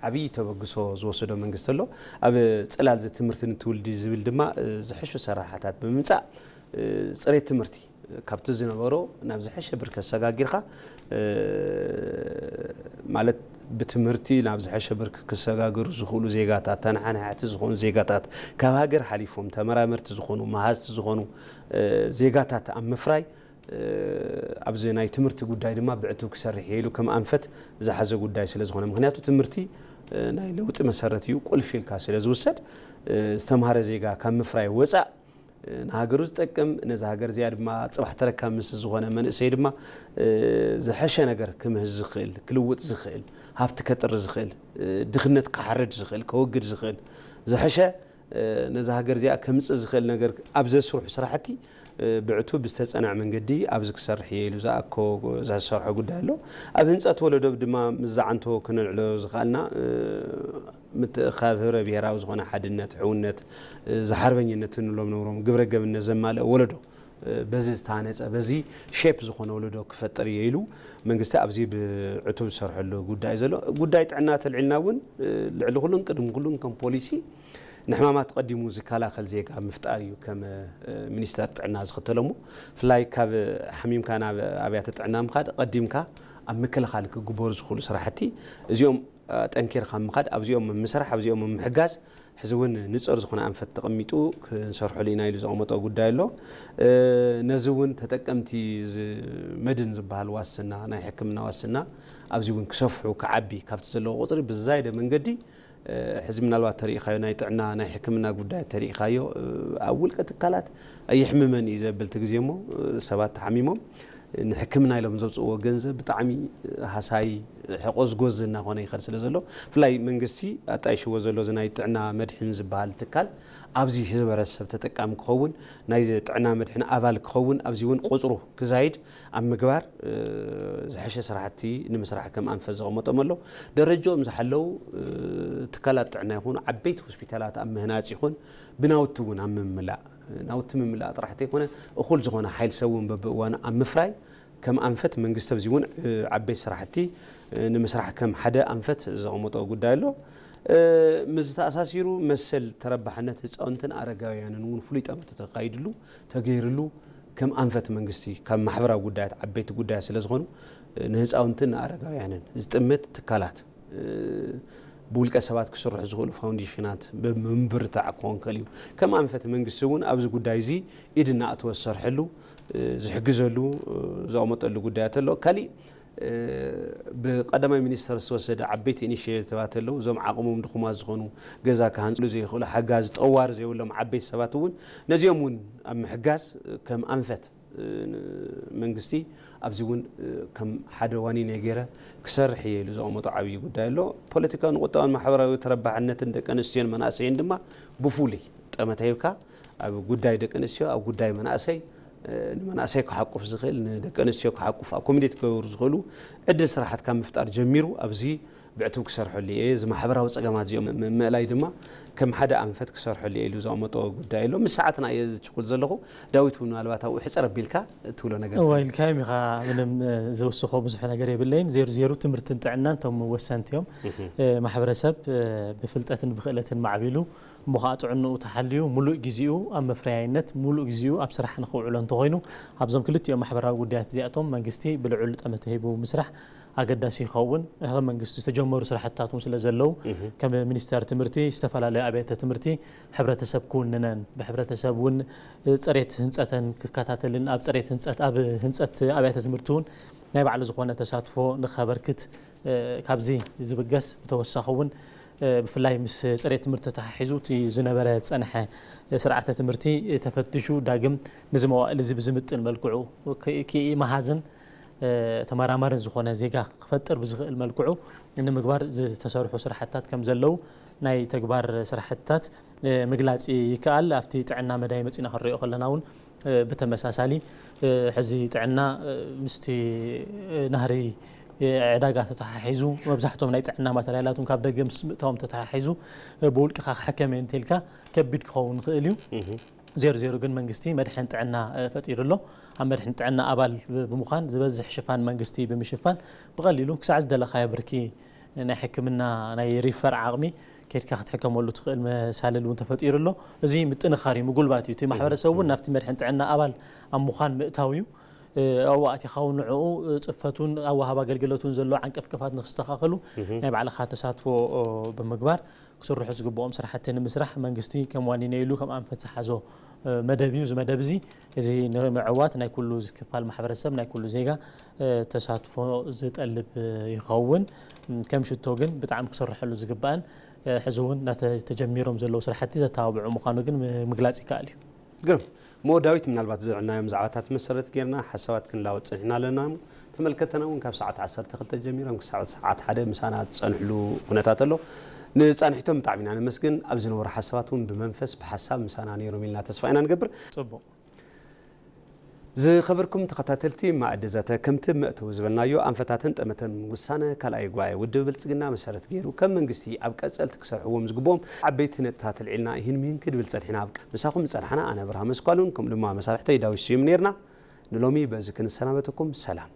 ዓብዪ ተበግሶ ዝወሰዶ መንግስቲ ኣሎ። ኣብ ፅላል እዚ ትምህርቲ ንትውልዲ ዝብል ድማ ዝሐሹ ሰራሕታት ብምምፃእ ፅሬት ትምህርቲ ካብቲ ዝነበሮ ናብ ዝሐሸ ብርኪ ኣሰጋጊርካ ማለት ብትምህርቲ ናብ ዝሐሸ ብርኪ ክሰጋገሩ ዝኽእሉ ዜጋታት፣ ተነሓናሕቲ ዝኾኑ ዜጋታት፣ ካብ ሃገር ሓሊፎም ተመራመርቲ ዝኾኑ፣ መሃዝቲ ዝኾኑ ዜጋታት ኣብ ምፍራይ ኣብዚ ናይ ትምህርቲ ጉዳይ ድማ ብዕቱብ ክሰርሕ እየ ኢሉ ከም ኣንፈት ዝሓዘ ጉዳይ ስለ ዝኾነ፣ ምክንያቱ ትምህርቲ ናይ ለውጢ መሰረት እዩ፣ ቁልፊ ኢልካ ስለ ዝውሰድ ዝተምሃረ ዜጋ ካብ ምፍራይ ወፃእ ንሃገሩ ዝጠቅም፣ ነዛ ሃገር እዚኣ ድማ ፅባሕ ተረካቢ ምስ ዝኾነ መንእሰይ ድማ ዝሐሸ ነገር ክምህዝ ዝኽእል፣ ክልውጥ ዝኽእል፣ ሃፍቲ ከጥሪ ዝኽእል፣ ድኽነት ክሓርድ ዝኽእል፣ ከወግድ ዝኽእል፣ ዝሐሸ ነዛ ሃገር እዚኣ ከምፅእ ዝኽእል ነገር ኣብ ዘስርሑ ስራሕቲ ብዕቱብ ብዝተፀንዐ መንገዲ ኣብዚ ክሰርሕ እየ ኢሉ ዝኣኮ ዘሰርሖ ጉዳይ ኣሎ። ኣብ ህንፀት ወለዶ ድማ ምስ ዝዓንቶ ክነልዕሎ ዝኽኣልና ምትእኻብ ህብረ ብሄራዊ ዝኾነ ሓድነት፣ ሕውነት፣ ዝሓርበኝነት እንብሎም ነብሮም ግብረ ገብነት ዘማልአ ወለዶ በዚ ዝተሃነፀ በዚ ሼፕ ዝኾነ ወለዶ ክፈጥር እየ ኢሉ መንግስቲ ኣብዚ ብዕቱብ ዝሰርሐሉ ጉዳይ ዘሎ። ጉዳይ ጥዕና ተልዒልና እውን ልዕሊ ኩሉን ቅድሚ ኩሉን ከም ፖሊሲ ንሕማማት ቀዲሙ ዝከላኸል ዜጋ ምፍጣር እዩ ከም ሚኒስተር ጥዕና ዝኽተሎ። እሞ ብፍላይ ካብ ሓሚምካ ናብ ኣብያተ ጥዕና ምኻድ ቀዲምካ ኣብ ምክልኻል ክግበሩ ዝኽእሉ ስራሕቲ እዚኦም ጠንኪርካ ምኻድ ኣብዚኦም ምስራሕ ኣብዚኦም ምሕጋዝ ሕዚ እውን ንፁር ዝኾነ ኣንፈት ተቐሚጡ ክንሰርሐሉ ኢና ኢሉ ዘቐመጦ ጉዳይ ኣሎ። ነዚ እውን ተጠቀምቲ መድን ዝበሃል ዋስትና ናይ ሕክምና ዋስትና ኣብዚ እውን ክሰፍሑ ክዓቢ ካብቲ ዘለዎ ቁፅሪ ብዝዛየደ መንገዲ ሕዚ ምናልባት ተሪኢኻዮ ናይ ጥዕና ናይ ሕክምና ጉዳይ ተሪኢኻዮ ኣብ ውልቀ ትካላት ኣይሕምመን እዩ ዘብል እቲ ግዜ እሞ ሰባት ተሓሚሞም ንሕክምና ኢሎም ዘውፅእዎ ገንዘብ ብጣዕሚ ሃሳይ ሕቆዝጎዝ እናኾነ ይኸድ ስለ ዘሎ ብፍላይ መንግስቲ ኣጣይሽዎ ዘሎ እዚ ናይ ጥዕና መድሕን ዝበሃል ትካል ኣብዚ ህዝበረሰብ ተጠቃሚ ክኸውን ናይ ጥዕና መድሕን ኣባል ክኸውን ኣብዚ እውን ቁፅሩ ክዛይድ ኣብ ምግባር ዝሐሸ ስራሕቲ ንምስራሕ ከም ኣንፈት ዘቐመጦም ኣሎ። ደረጃኦም ዝሓለው ትካላት ጥዕና ይኹኑ ዓበይቲ ሆስፒታላት ኣብ ምህናፅ ይኹን ብናውቲ እውን ኣብ ምምላእ ናውቲ ምምላእ ጥራሕ ተይኮነ እኹል ዝኾነ ሓይል ሰብ እውን በብእዋኑ ኣብ ምፍራይ ከም ኣንፈት መንግስቲ ኣብዚ እውን ዓበይቲ ስራሕቲ ንምስራሕ ከም ሓደ ኣንፈት ዘቐመጦ ጉዳይ ኣሎ። ምስ ተኣሳሲሩ መሰል ተረባሕነት ህፃውንትን ኣረጋውያንን እውን ፍሉይ ጠመተ ተካይድሉ ተገይርሉ ከም ኣንፈት መንግስቲ ካብ ማሕበራዊ ጉዳያት ዓበይቲ ጉዳያት ስለ ዝኾኑ ንህፃውንትን ንኣረጋውያንን ዝጥምት ትካላት ብውልቀ ሰባት ክስርሑ ዝኽእሉ ፋውንዴሽናት ብምብርታዕ ክኾን ከል እዩ። ከም ኣንፈት መንግስቲ እውን ኣብዚ ጉዳይ እዚ ኢድ እናእተወ ዝሰርሐሉ ዝሕግዘሉ ዘቐመጠሉ ጉዳያት ኣሎ። ካሊእ ብቀዳማይ ሚኒስተር ዝተወሰደ ዓበይቲ ኢኒሽቲቫት ኣለዉ። እዞም ዓቕሞም ድኹማት ዝኾኑ ገዛ ክሃንፅሉ ዘይኽእሉ ሓጋዚ ጠዋሪ ዘይብሎም ዓበይቲ ሰባት እውን ነዚኦም እውን ኣብ ምሕጋዝ ከም ኣንፈት መንግስቲ ኣብዚ እውን ከም ሓደ ዋኒነ ገይረ ክሰርሕ እየ ኢሉ ዘቐመጦ ዓብዪ ጉዳይ ኣሎ። ፖለቲካውን ቁጠባን ማሕበራዊ ተረባሕነትን ደቂ ኣንስትዮን መናእሰይን ድማ ብፍሉይ ጠመተ ሂብካ ኣብ ጉዳይ ደቂ ኣንስትዮ ኣብ ጉዳይ መናእሰይ ንመናእሰይ ክሓቁፍ ዝኽእል ንደቂ ኣንስትዮ ክሓቁፍ ኣኮሚዴት ክገብሩ ዝኽእሉ ዕድል ስራሓት ካብ ምፍጣር ጀሚሩ ኣብዚ ብዕቱብ ክሰርሐሉ እየ። እዚ ማሕበራዊ ጸገማት እዚኦም ም-፣ ምእላይ ድማ ከም ሓደ ኣንፈት ክሰርሐሉ እየ ኢሉ ዘቐመጦ ጉዳይ ኣሎ። ምስ ሰዓትና እየ ዝችኩል ዘለኹ። ዳዊት እውን ምናልባት ኣብኡ ሕጽር ኣቢልካ ትብሎ ነገር እዋ ተሎ። ኢልካዮም ኢኻ። ምንም፣ እ፣ ዝውስኾ ብዙሕ ነገር የብለይን። ዜሩ ዜሩ ትምህርትን ጥዕናን እቶም ወሰንቲ እዮም። እህ። እ፣ ማሕበረሰብ፣ እ፣ ብፍልጠትን ብክእለትን ማዕቢሉ እሞ ኸዓ ጥዕንኡ ተሓልዩ፣ ሙሉእ ግዜኡ ኣብ መፍረያይነት፣ ሙሉእ ግዜኡ ኣብ ስራሕ ንኽውዕሎ እንተኾይኑ፣ ኣብዞም ክልቲኦም ማሕበራዊ ጉዳያት እዚኣቶም መንግስቲ ብልዑል ጠመተ ሂቡ ምስራሕ ኣገዳሲ ይኸውን። ከም መንግስቲ ዝተጀመሩ ስራሕትታት እውን ስለ ዘለዉ፣ እህ። ከም ሚኒስቴር ትምህርቲ፣ ዝተፈላለዩ ኣብያተ ትምህርቲ፣ ሕብረተሰብ ክውንነን፣ ብሕብረተሰብ እውን፣ እ፣ ጽሬት ህንጸተን ክከታተልን፣ ኣብ ጽሬት ህንጸት፣ ኣብ ህንጸት ኣብያተ ትምህርቲ እውን ናይ ባዕሉ ዝኾነ ተሳትፎ ንኸበርክት፣ እ፣ ካብዚ ዝብገስ ብተወሳኺ እውን፣ እ፣ ብፍላይ ምስ ጽሬት ትምህርቲ ተተሓሒዙ እቲ ዝነበረ ዝጸንሐ ስርዓተ ትምህርቲ ተፈትሹ ዳግም ነዚ መዋእል እዚ ብዝምጥን መልክዑ ክኢ-፣ ክኢ መሃዝን፣ እ፣ ተመራማርን ዝኾነ ዜጋ ክፈጥር ብዝኽእል መልክዑ ንምግባር ዝተሰርሑ ስራሕትታት ከም ዘለዉ ናይ ተግባር ስራሕትታት፣ እ፣ ምግላጽ ይከኣል። ኣብቲ ጥዕና መዳይ መጺና ክንሪኦ ከለና እውን፣ እ፣ ብተመሳሳሊ፣ እ፣ ሕዚ ጥዕና፣ እ፣ ምስቲ፣ እ፣ ናህሪ፣ እ፣ ዕዳጋ ተተሓሒዙ፣ መብዛሕትኦም ናይ ጥዕና ማተርያላት እውን ካብ ደገ ምስ ምእታዎም ተተሓሒዙ፣ እ፣ ብውልቅኻ ክሕከም እየ እንተኢልካ ከቢድ ክኸውን ይኽእል እዩ። እህ። ዜሩ ዜሩ ግን መንግስቲ መድሕን ጥዕና፣ እ፣ ፈጢሩ ኣሎ። ኣብ መድሕን ጥዕና ኣባል ብ-፣ ብምዃን ዝበዝሕ ሽፋን መንግስቲ ብምሽፋን ብቐሊሉ ክሳዕ ዝደለኻዮ ብርኪ ናይ ሕክምና ናይ ሪፈር ዓቕሚ ከይድካ ክትሕከመሉ ትኽእል መሳልል እውን ተፈጢሩ ኣሎ። እዚ ምጥንኻር እዩ፣ ምጉልባት እዩ። እቲ ማሕበረሰብ እውን ናብቲ መድሕን ጥዕና ኣባል ኣብ ምዃን ምእታው እዩ። እ፣ ኣብኡ ኣቲኻ እውን ንዕኡ፣ እ፣ ጽፈቱን ኣወሃብ ኣገልግሎቱን ዘሎ ዓንቀፍቀፋት ንክስተኻኸሉ እህ። ናይ ባዕልኻ ተሳትፎ፣ ኦ፣ ብምግባር ክስርሑ ዝግብኦም ስራሕቲ ንምስራሕ መንግስቲ ከም ዋኒነ ኢሉ ከም ኣንፈት ዝሓዞ፣ እ፣ መደብ እዩ። እዚ መደብ እዚ፣ እዚ ንምዕዋት ናይ ኩሉ ክፋል ማሕበረሰብ፣ ናይ ኩሉ ዜጋ፣ እ፣ ተሳትፎ ዝጠልብ፣ እ፣ ይኸውን። እም፣ ከም ሽቶ ግን ብጣዕሚ ክስርሐሉ ዝግባእን፣ እ፣ ሕዚ እውን እናተ-፣ ተጀሚሮም ዘለዉ ስራሕቲ ዘተባብዑ ምዃኑ ግን ም-፣ ምግላጽ ይከኣል እዩ። ግርም። እሞ ዳዊት፣ ምናልባት ዘውዕልናዮም ዛዕባታት መሰረት ጌርና ሓሳባት ክንላወጥ ጸኒሕና ኣለና። ተመልከተና እውን ካብ ሰዓት ዓሰርተ ክልተ ጀሚሮም ክሳዕ ሰዓት ሓደ ምሳና ዝጸንሕሉ ኩነታት ኣሎ። ንጻንሒቶም ብጣዕሚ ኢና ነመስግን። ኣብ ዝነበሩ ሓሳባት እውን ብመንፈስ ብሓሳብ ምሳና ነይሮም ኢልና ተስፋ ኢና ንገብር። ጽቡቕ። ዝኸበርኩም ተኸታተልቲ ማዕዲ ዘተ፣ ከምቲ መእተዊ ዝበልናዮ፣ ኣንፈታትን ጠመተን ውሳነ ካልኣይ ጉባኤ ውድብ ብልጽግና መሰረት ገይሩ፣ ከም መንግስቲ ኣብ ቀጸልቲ ክሰርሕዎም ዝግብኦም ዓበይቲ ነጥብታት ኣልዒልና ይህን ምሂን ክድብል ጸኒሕና። ምሳኹም ዝጸናሕና ኣነ ኣብርሃም መስኳሉን፣ ከምኡ ድማ መሳርሕተይ ዳዊት ስዩም ነይርና። ንሎሚ በዚ ክንሰናበተኩም፣ ሰላም።